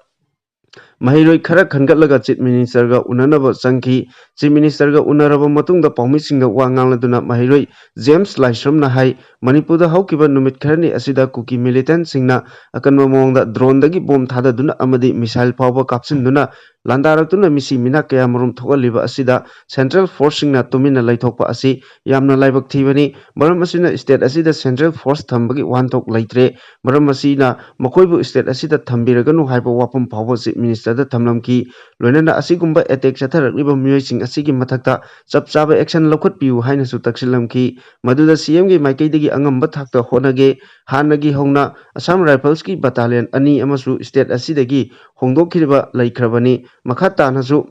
ꯃꯍꯩꯔꯣꯏ ꯈꯔ ꯈꯟꯒꯠꯂꯒ Chief Ministerꯒ ꯎꯅꯅꯕ ꯆꯪꯈꯤ꯫ Chief Ministerꯒ ꯎꯅꯔꯕ ꯃꯇꯨꯡꯗ ꯄꯥꯎꯃꯤꯁꯤꯡꯗ ꯋꯥ ꯉꯥꯡꯂꯗꯨꯅ ꯃꯍꯩꯔꯣꯏ ꯖꯦꯝꯁ ꯂꯥꯏꯁ꯭ꯔꯝꯅ ꯍꯥꯏ, ꯃꯅꯤꯄꯨꯔꯗ ꯍꯧꯈꯤꯕ ꯅꯨꯃꯤꯠ ꯈꯔꯅꯤ ꯑꯁꯤꯗ ꯀꯨꯀꯤ militantꯁꯤꯡꯅ ꯑꯀꯟꯕ ꯃꯑꯣꯡꯗ droneꯗꯒꯤ bomb ꯊꯥꯗꯗꯨꯅ ꯑꯃꯗꯤ missile ꯐꯥꯎꯕ ꯀꯥꯞꯁꯤꯟꯗꯨꯅ ꯂꯥꯟꯗꯥꯔꯛꯇꯨꯅ ꯃꯤꯁꯤ ꯃꯤꯅꯥ ꯀꯌꯥꯃꯔꯨꯝ ꯊꯣꯛꯍꯜꯂꯤꯕ ꯑꯁꯤꯗ Central Forceꯁꯤꯡꯅ ꯇꯨꯃꯤꯟꯅ ꯂꯩꯊꯣꯛꯄ ꯑꯁꯤ ꯌꯥꯝꯅ ꯂꯥꯏꯕꯛ ꯊꯤꯕꯅꯤ꯫ ꯃꯔꯝ ꯑꯁꯤꯅ state ꯑꯁꯤꯗ Central Force ꯊꯝꯕꯒꯤ ꯋꯥꯍꯟꯊꯣꯛ ꯂꯩꯇ꯭ꯔꯦ꯫ ꯃꯔꯝ ꯑꯁꯤꯅ ꯃꯈꯣꯏꯕꯨ state ꯑꯁꯤꯗ ꯊꯝꯕꯤꯔꯒꯅꯨ ꯍꯥꯏꯕ ꯋꯥꯐꯝ ꯐꯥꯎꯕ Chief Ministerꯗ ꯊꯝꯂꯝꯈꯤ꯫ ꯂꯣꯏꯅꯅ ꯑꯁꯤꯒꯨꯝꯕ attack ꯆꯠꯊꯔꯛꯂꯤꯕ ꯃꯤꯑꯣꯏꯁꯤꯡ ꯑꯁꯤꯒꯤ ꯃꯊꯛꯇ ꯆꯞ ꯆꯥꯕ action ꯂꯧꯈꯠꯄꯤꯌꯨ ꯍꯥꯏꯅꯁꯨ ꯇꯛꯁꯤꯜꯂꯝꯈꯤ꯫ ꯃꯗꯨꯗ CMꯒꯤ ꯃꯥꯏꯀꯩꯗꯒꯤ ꯑꯉꯝꯕ ꯊꯥꯛꯇ ꯍꯣꯠꯅꯒꯦ꯫ ꯍꯥꯟꯅꯒꯤ ꯍꯧꯅ Assam Riflesꯀꯤ battalion ꯑꯅꯤ ꯑꯃꯁꯨ state ꯑꯁꯤꯗꯒꯤ ꯍꯣꯡꯗꯣꯛꯈꯤꯕ ꯂꯩꯈ꯭ꯔꯕꯅꯤ꯫ ꯃꯈꯥ ꯇꯥꯅꯁꯨ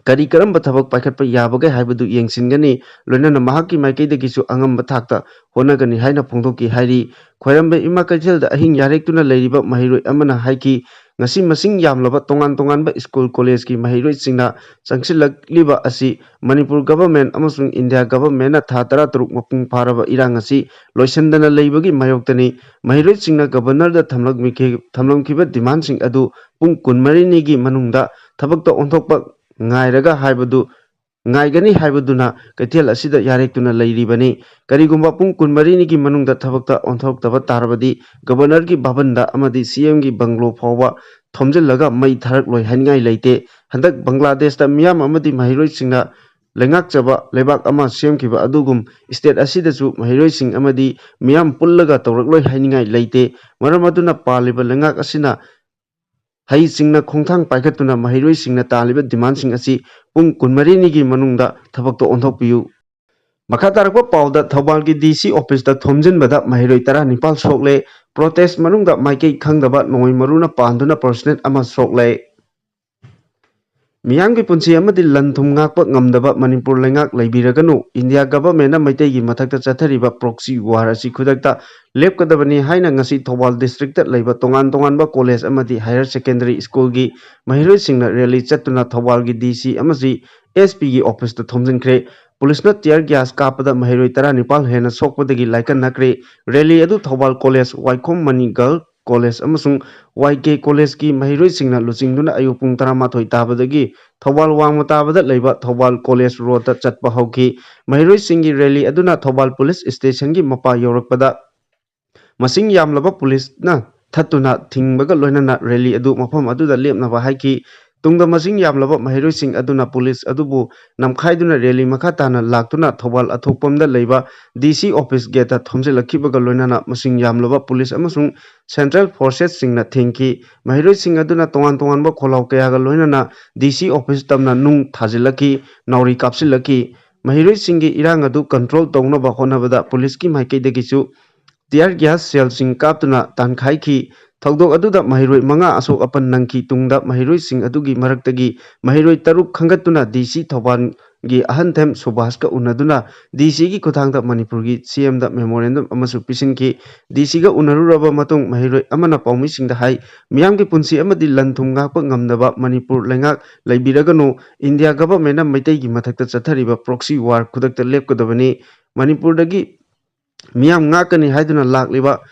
ꯀꯔꯤ ꯀꯔꯝꯕ ꯊꯕꯛ ꯄꯥꯏꯈꯠꯄ ꯌꯥꯕꯒꯦ ꯍꯥꯏꯕꯗꯨ ꯌꯦꯡꯁꯤꯟꯒꯅꯤ꯫ ꯂꯣꯏꯅꯅ ꯃꯍꯥꯛꯀꯤ ꯃꯥꯏꯀꯩꯗꯒꯤꯁꯨ ꯑꯉꯝꯕ ꯊꯥꯛꯇ ꯍꯣꯠꯅꯒꯅꯤ ꯍꯥꯏꯅ ꯐꯣꯡꯗꯣꯛꯈꯤ ꯍꯥꯏꯔꯤ꯫ ꯈ꯭ꯋꯥꯏꯔꯝꯕꯟ ꯏꯃꯥ ꯀꯩꯊꯦꯜꯗ ꯑꯍꯤꯡ ꯌꯥꯔꯦꯛꯇꯨꯅ ꯂꯩꯔꯤꯕ ꯃꯍꯩꯔꯣꯏ ꯑꯃꯅ ꯍꯥꯏꯈꯤ, ꯉꯁꯤ ꯃꯁꯤꯡ ꯌꯥꯝꯂꯕ ꯇꯣꯉꯥꯟ ꯇꯣꯉꯥꯟꯕ ꯁ꯭ꯀꯨꯜ ꯀꯣꯂꯦꯖꯀꯤ ꯃꯍꯩꯔꯣꯏꯁꯤꯡꯅ ꯆꯪꯁꯤꯜꯂꯛꯂꯤꯕ ꯑꯁꯤ ꯃꯅꯤꯄꯨꯔ ꯒꯚꯔꯟꯃꯦꯟꯠ ꯑꯃꯁꯨꯡ ꯏꯟꯗꯤꯌꯥ ꯒꯚꯔꯟꯃꯦꯟꯠꯅ ꯊꯥ ꯇꯔꯥꯇꯔꯨꯛ ꯃꯄꯨꯡ ꯐꯥꯔꯕ ꯏꯔꯥꯡ ꯑꯁꯤ ꯂꯣꯏꯁꯤꯟꯗꯅ ꯂꯩꯕꯒꯤ ꯃꯥꯌꯣꯛꯇꯅꯤ꯫ ꯃꯍꯩꯔꯣꯏꯁꯤꯡꯅ ꯒꯚꯔꯅꯔꯗ ꯊꯝꯂꯝꯈꯤ-, ꯊꯝꯂꯝꯈꯤꯕ ꯗꯤꯃꯥꯟꯁꯤꯡ ꯑꯗꯨ ꯄꯨꯡ ꯀꯨꯟꯃꯔꯤꯅꯤꯒꯤ ꯃꯅꯨꯡꯗ ꯊꯕꯛꯇ ꯑꯣꯟꯊꯣꯛꯄ ꯉꯥꯏꯔꯒ ꯍꯥꯏꯕꯗꯨ, ꯉꯥꯏꯒꯅꯤ ꯍꯥꯏꯕꯗꯨꯅ ꯀꯩꯊꯦꯜ ꯑꯁꯤꯗ ꯌꯥꯔꯦꯛꯇꯨꯅ ꯂꯩꯔꯤꯕꯅꯤ꯫ ꯀꯔꯤꯒꯨꯝꯕ ꯄꯨꯡ ꯀꯨꯟꯃꯔꯤꯅꯤꯒꯤ ꯃꯅꯨꯡꯗ ꯊꯕꯛꯇ ꯑꯣꯟꯊꯣꯔꯛꯇꯕ ꯇꯥꯔꯕꯗꯤ ꯒꯚꯔꯅꯔꯒꯤ ꯚꯕꯟꯗ ꯑꯃꯗꯤ ꯁꯤ ꯑꯦꯝꯒꯤ ꯕꯪꯒ꯭ꯂꯣ ꯐꯥꯎꯕ ꯊꯣꯝꯖꯤꯜꯂꯒ ꯃꯩ ꯊꯥꯔꯛꯂꯣꯏ ꯍꯥꯏꯅꯤꯡꯉꯥꯏ ꯂꯩꯇꯦ꯫ ꯍꯟꯗꯛ ꯕꯪꯒ꯭ꯂꯥꯗꯦꯁꯇ ꯃꯤꯌꯥꯝ ꯑꯃꯗꯤ ꯃꯍꯩꯔꯣꯏꯁꯤꯡꯅ ꯂꯩꯉꯥꯛꯆꯕ ꯂꯩꯕꯥꯛ ꯑꯃ ꯁꯦꯝꯈꯤꯕ ꯑꯗꯨꯒꯨꯝ ꯁ꯭ꯇꯦꯠ ꯑꯁꯤꯗꯁꯨ ꯃꯍꯩꯔꯣꯏꯁꯤꯡ ꯑꯃꯗꯤ ꯃꯤꯌꯥꯝ ꯄꯨꯜꯂꯒ ꯇꯧꯔꯛꯂꯣꯏ ꯍꯥꯏꯅꯤꯡꯉꯥꯏ ꯂꯩꯇꯦ꯫ ꯃꯔꯝ ꯑꯗꯨꯅ ꯄꯥꯜꯂꯤꯕ ꯂꯩꯉꯥꯛ ꯑꯁꯤꯅ ꯍꯩꯁꯤꯡꯅ ꯈꯣꯡꯊꯥꯡ ꯄꯥꯏꯈꯠꯇꯨꯅ ꯃꯍꯩꯔꯣꯏꯁꯤꯡꯅ ꯇꯥꯜꯂꯤꯕ ꯗꯤꯃꯥꯟꯁꯤꯡ ꯑꯁꯤ ꯄꯨꯡ ꯀꯨꯟꯃꯔꯤꯅꯤꯒꯤ ꯃꯅꯨꯡꯗ ꯊꯕꯛꯇ ꯑꯣꯟꯊꯣꯛꯄꯤꯌꯨ꯫ ꯃꯈꯥ ꯇꯥꯔꯛꯄ ꯄꯥꯎꯗ, ꯊꯧꯕꯥꯜꯒꯤ ꯗꯤ ꯁꯤ ꯑꯣꯐꯤꯁꯇ ꯊꯣꯝꯖꯤꯟꯕꯗ ꯃꯍꯩꯔꯣꯏ ꯇꯔꯥꯅꯤꯄꯥꯜ ꯁꯣꯛꯂꯦ꯫ ꯄ꯭ꯔꯣꯇꯦꯁ ꯃꯅꯨꯡꯗ ꯃꯥꯏꯀꯩ ꯈꯪꯗꯕ ꯅꯣꯡꯃꯩ ꯃꯔꯨꯅ ꯄꯥꯟꯗꯨꯅ ꯄ꯭ꯔꯁꯤꯗꯦꯟꯠ ꯑꯃ ꯁꯣꯛꯂꯦ꯫ ꯃꯤꯌꯥꯝꯒꯤ ꯄꯨꯟꯁꯤ ꯑꯃꯗꯤ ꯂꯟ ꯊꯨꯝ ꯉꯥꯛꯄ ꯉꯝꯗꯕ ꯃꯅꯤꯄꯨꯔ ꯂꯩꯉꯥꯛ ꯂꯩꯕꯤꯔꯒꯅꯨ꯫ ꯏꯟꯗꯤꯌꯥ ꯒꯚꯔꯟꯃꯦꯟꯠꯅ ꯃꯩꯇꯩꯒꯤ ꯃꯊꯛꯇ ꯆꯠꯊꯔꯤꯕ ꯄ꯭ꯔꯣꯛꯁꯤ ꯋꯥꯔ ꯑꯁꯤ ꯈꯨꯗꯛꯇ ꯂꯦꯞꯀꯗꯕꯅꯤ ꯍꯥꯏꯅ ꯉꯁꯤ ꯊꯧꯕꯥꯜ ꯗꯤꯁꯇ꯭ꯔꯤꯛꯇ ꯂꯩꯕ ꯇꯣꯉꯥꯟ ꯇꯣꯉꯥꯟꯕ ꯀꯣꯂꯦꯖ ꯑꯃꯗꯤ ꯍꯥꯌꯔ ꯁꯦꯀꯦꯟꯗꯔꯤ ꯁ꯭ꯀꯨꯜꯒꯤ ꯃꯍꯩꯔꯣꯏꯁꯤꯡꯅ ꯔꯦꯂꯤ ꯆꯠꯇꯨꯅ ꯊꯧꯕꯥꯜꯒꯤ ꯗꯤ ꯁꯤ ꯑꯃꯁꯨꯡ ꯑꯦꯁ ꯄꯤꯒꯤ ꯑꯣꯐꯤꯁꯇ ꯊꯣꯝꯖꯤꯟꯈ꯭ꯔꯦ꯫ ꯄꯨꯂꯤꯁꯅ ꯇꯤꯌꯔ ꯒ꯭ꯌꯥꯁ ꯀꯥꯞꯄꯗ ꯃꯍꯩꯔꯣꯏ ꯇꯔꯥꯅꯤꯄꯥꯜ ꯍꯦꯟꯅ ꯁꯣꯛꯄꯗꯒꯤ ꯂꯥꯏꯀꯠꯅꯈ꯭ꯔꯦ꯫ ꯔꯦꯂꯤ ꯑꯗꯨ ꯊꯧꯕꯥꯜ ꯀꯣꯂꯦꯖ, ꯋꯥꯏꯈꯣꯝ ꯃꯅꯤ ꯒꯔꯜ ꯀꯣꯂꯦꯖ ꯑꯃꯁꯨꯡ ꯋꯥꯏ ꯀꯦ ꯀꯣꯂꯦꯖꯀꯤ ꯃꯍꯩꯔꯣꯏꯁꯤꯡꯅ ꯂꯨꯆꯤꯡꯗꯨꯅ ꯑꯌꯨꯛ ꯄꯨꯡ ꯇꯔꯥꯃꯥꯊꯣꯏ ꯇꯥꯕꯗꯒꯤ ꯊꯧꯕꯥꯜ ꯋꯥꯡꯃ ꯇꯥꯕꯗ ꯂꯩꯕ ꯊꯧꯕꯥꯜ ꯀꯣꯂꯦꯖ ꯔꯣꯗꯇ ꯆꯠꯄ ꯍꯧꯈꯤ꯫ ꯃꯍꯩꯔꯣꯏꯁꯤꯡꯒꯤ ꯔꯦꯂꯤ ꯑꯗꯨꯅ ꯊꯧꯕꯥꯜ ꯄꯨꯂꯤꯁ ꯁ꯭ꯇꯦꯁꯟꯒꯤ ꯃꯄꯥ ꯌꯧꯔꯛꯄꯗ ꯃꯁꯤꯡ ꯌꯥꯝꯂꯕ ꯄꯨꯂꯤꯁꯅ ꯊꯠꯇꯨꯅ ꯊꯤꯡꯕꯒ ꯂꯣꯏꯅꯅ ꯔꯦꯂꯤ ꯑꯗꯨ ꯃꯐꯝ ꯑꯗꯨꯗ ꯂꯦꯞꯅꯕ ꯍꯥꯏꯈꯤ꯫ ꯇꯨꯡꯗ ꯃꯁꯤꯡ ꯌꯥꯝꯂꯕ ꯃꯍꯩꯔꯣꯏꯁꯤꯡ ꯑꯗꯨꯅ ꯄꯨꯂꯤꯁ ꯑꯗꯨꯕꯨ ꯅꯝꯈꯥꯏꯗꯨꯅ ꯔꯦꯂꯤ ꯃꯈꯥ ꯇꯥꯅ ꯂꯥꯛꯇꯨꯅ ꯊꯧꯕꯥꯜ ꯑꯊꯣꯛꯄꯝꯗ ꯂꯩꯕ ꯗꯤ ꯁꯤ ꯑꯣꯐꯤꯁ ꯒꯦꯠꯇ ꯊꯣꯝꯖꯤꯜꯂꯛꯈꯤꯕꯒ ꯂꯣꯏꯅꯅ ꯃꯁꯤꯡ ꯌꯥꯝꯂꯕ ꯄꯨꯂꯤꯁ ꯑꯃꯁꯨꯡ ꯁꯦꯟꯇ꯭ꯔꯦꯜ ꯐꯣꯔꯁꯦꯁꯁꯤꯡꯅ ꯊꯤꯡꯈꯤ꯫ ꯃꯍꯩꯔꯣꯏꯁꯤꯡ ꯑꯗꯨꯅ ꯇꯣꯉꯥꯟ ꯇꯣꯉꯥꯟꯕ ꯈꯣꯜꯂꯥꯎ ꯀꯌꯥꯒ ꯂꯣꯏꯅꯅ ꯗꯤ ꯁꯤ ꯑꯣꯐꯤꯁ ꯇꯝꯅ ꯅꯨꯡ ꯊꯥꯖꯤꯜꯂꯛꯈꯤ, ꯅꯥꯎꯔꯤ ꯀꯥꯞꯁꯤꯜꯂꯛꯈꯤ꯫ ꯃꯍꯩꯔꯣꯏꯁꯤꯡꯒꯤ ꯏꯔꯥꯡ ꯑꯗꯨ ꯀꯟꯇ꯭ꯔꯣꯜ ꯇꯧꯅꯕ ꯍꯣꯠꯅꯕꯗ ꯄꯨꯂꯤꯁꯀꯤ ꯃꯥꯏꯀꯩꯗꯒꯤꯁꯨ ꯇꯤꯌꯔ ꯒ꯭ꯌꯥꯁ ꯁꯦꯜꯁꯤꯡ ꯀꯥꯞꯇꯨꯅ ꯇꯥꯟꯈꯥꯏꯈꯤ꯫ ꯊꯧꯗꯣꯛ ꯑꯗꯨꯗ ꯃꯍꯩꯔꯣꯏ ꯃꯉꯥ ꯑꯁꯣꯛ ꯑꯄꯟ ꯅꯪꯈꯤ꯫ ꯇꯨꯡꯗ ꯃꯍꯩꯔꯣꯏꯁꯤꯡ ꯑꯗꯨꯒꯤ ꯃꯔꯛꯇꯒꯤ ꯃꯍꯩꯔꯣꯏ ꯇꯔꯨꯛ ꯈꯟꯒꯠꯇꯨꯅ ꯗꯤ ꯁꯤ ꯊꯧꯕꯥꯜꯒꯤ ꯑꯍꯟꯊꯦꯝ ꯁꯨꯕꯥꯁꯀ ꯎꯅꯗꯨꯅ ꯗꯤ ꯁꯤꯒꯤ ꯈꯨꯠꯊꯥꯡꯗ ꯃꯅꯤꯄꯨꯔꯒꯤ ꯁꯤ ꯑꯦꯝꯗ ꯃꯦꯃꯣꯔꯦꯟꯗꯝ ꯑꯃꯁꯨ ꯄꯤꯁꯤꯟꯈꯤ꯫ ꯗꯤ ꯁꯤꯒ ꯎꯅꯔꯨꯔꯕ ꯃꯇꯨꯡ ꯃꯍꯩꯔꯣꯏ ꯑꯃꯅ ꯄꯥꯎꯃꯤꯁꯤꯡꯗ ꯍꯥꯏ, "ꯃꯤꯌꯥꯝꯒꯤ ꯄꯨꯟꯁꯤ ꯑꯃꯗꯤ ꯂꯟ ꯊꯨꯝ ꯉꯥꯛꯄ ꯉꯝꯗꯕ ꯃꯅꯤꯄꯨꯔ ꯂꯩꯉꯥꯛ ꯂꯩꯕꯤꯔꯒꯅꯨ꯫ ꯏꯟꯗꯤꯌꯥ ꯒꯚꯔꯟꯃꯦꯟꯠꯅ ꯃꯩꯇꯩꯒꯤ ꯃꯊꯛꯇ ꯆꯠꯊꯔꯤꯕ ꯄ꯭ꯔꯣꯛꯁꯤ ꯋꯥꯔ ꯈꯨꯗꯛꯇ ꯂꯦꯞꯀꯗꯕꯅꯤ꯫ ꯃꯅꯤꯄꯨꯔꯗꯒꯤ ꯃꯤꯌꯥꯝ ꯉꯥꯛꯀꯅꯤ ꯍꯥꯏꯗꯨꯅ ꯂꯥꯛꯂꯤꯕ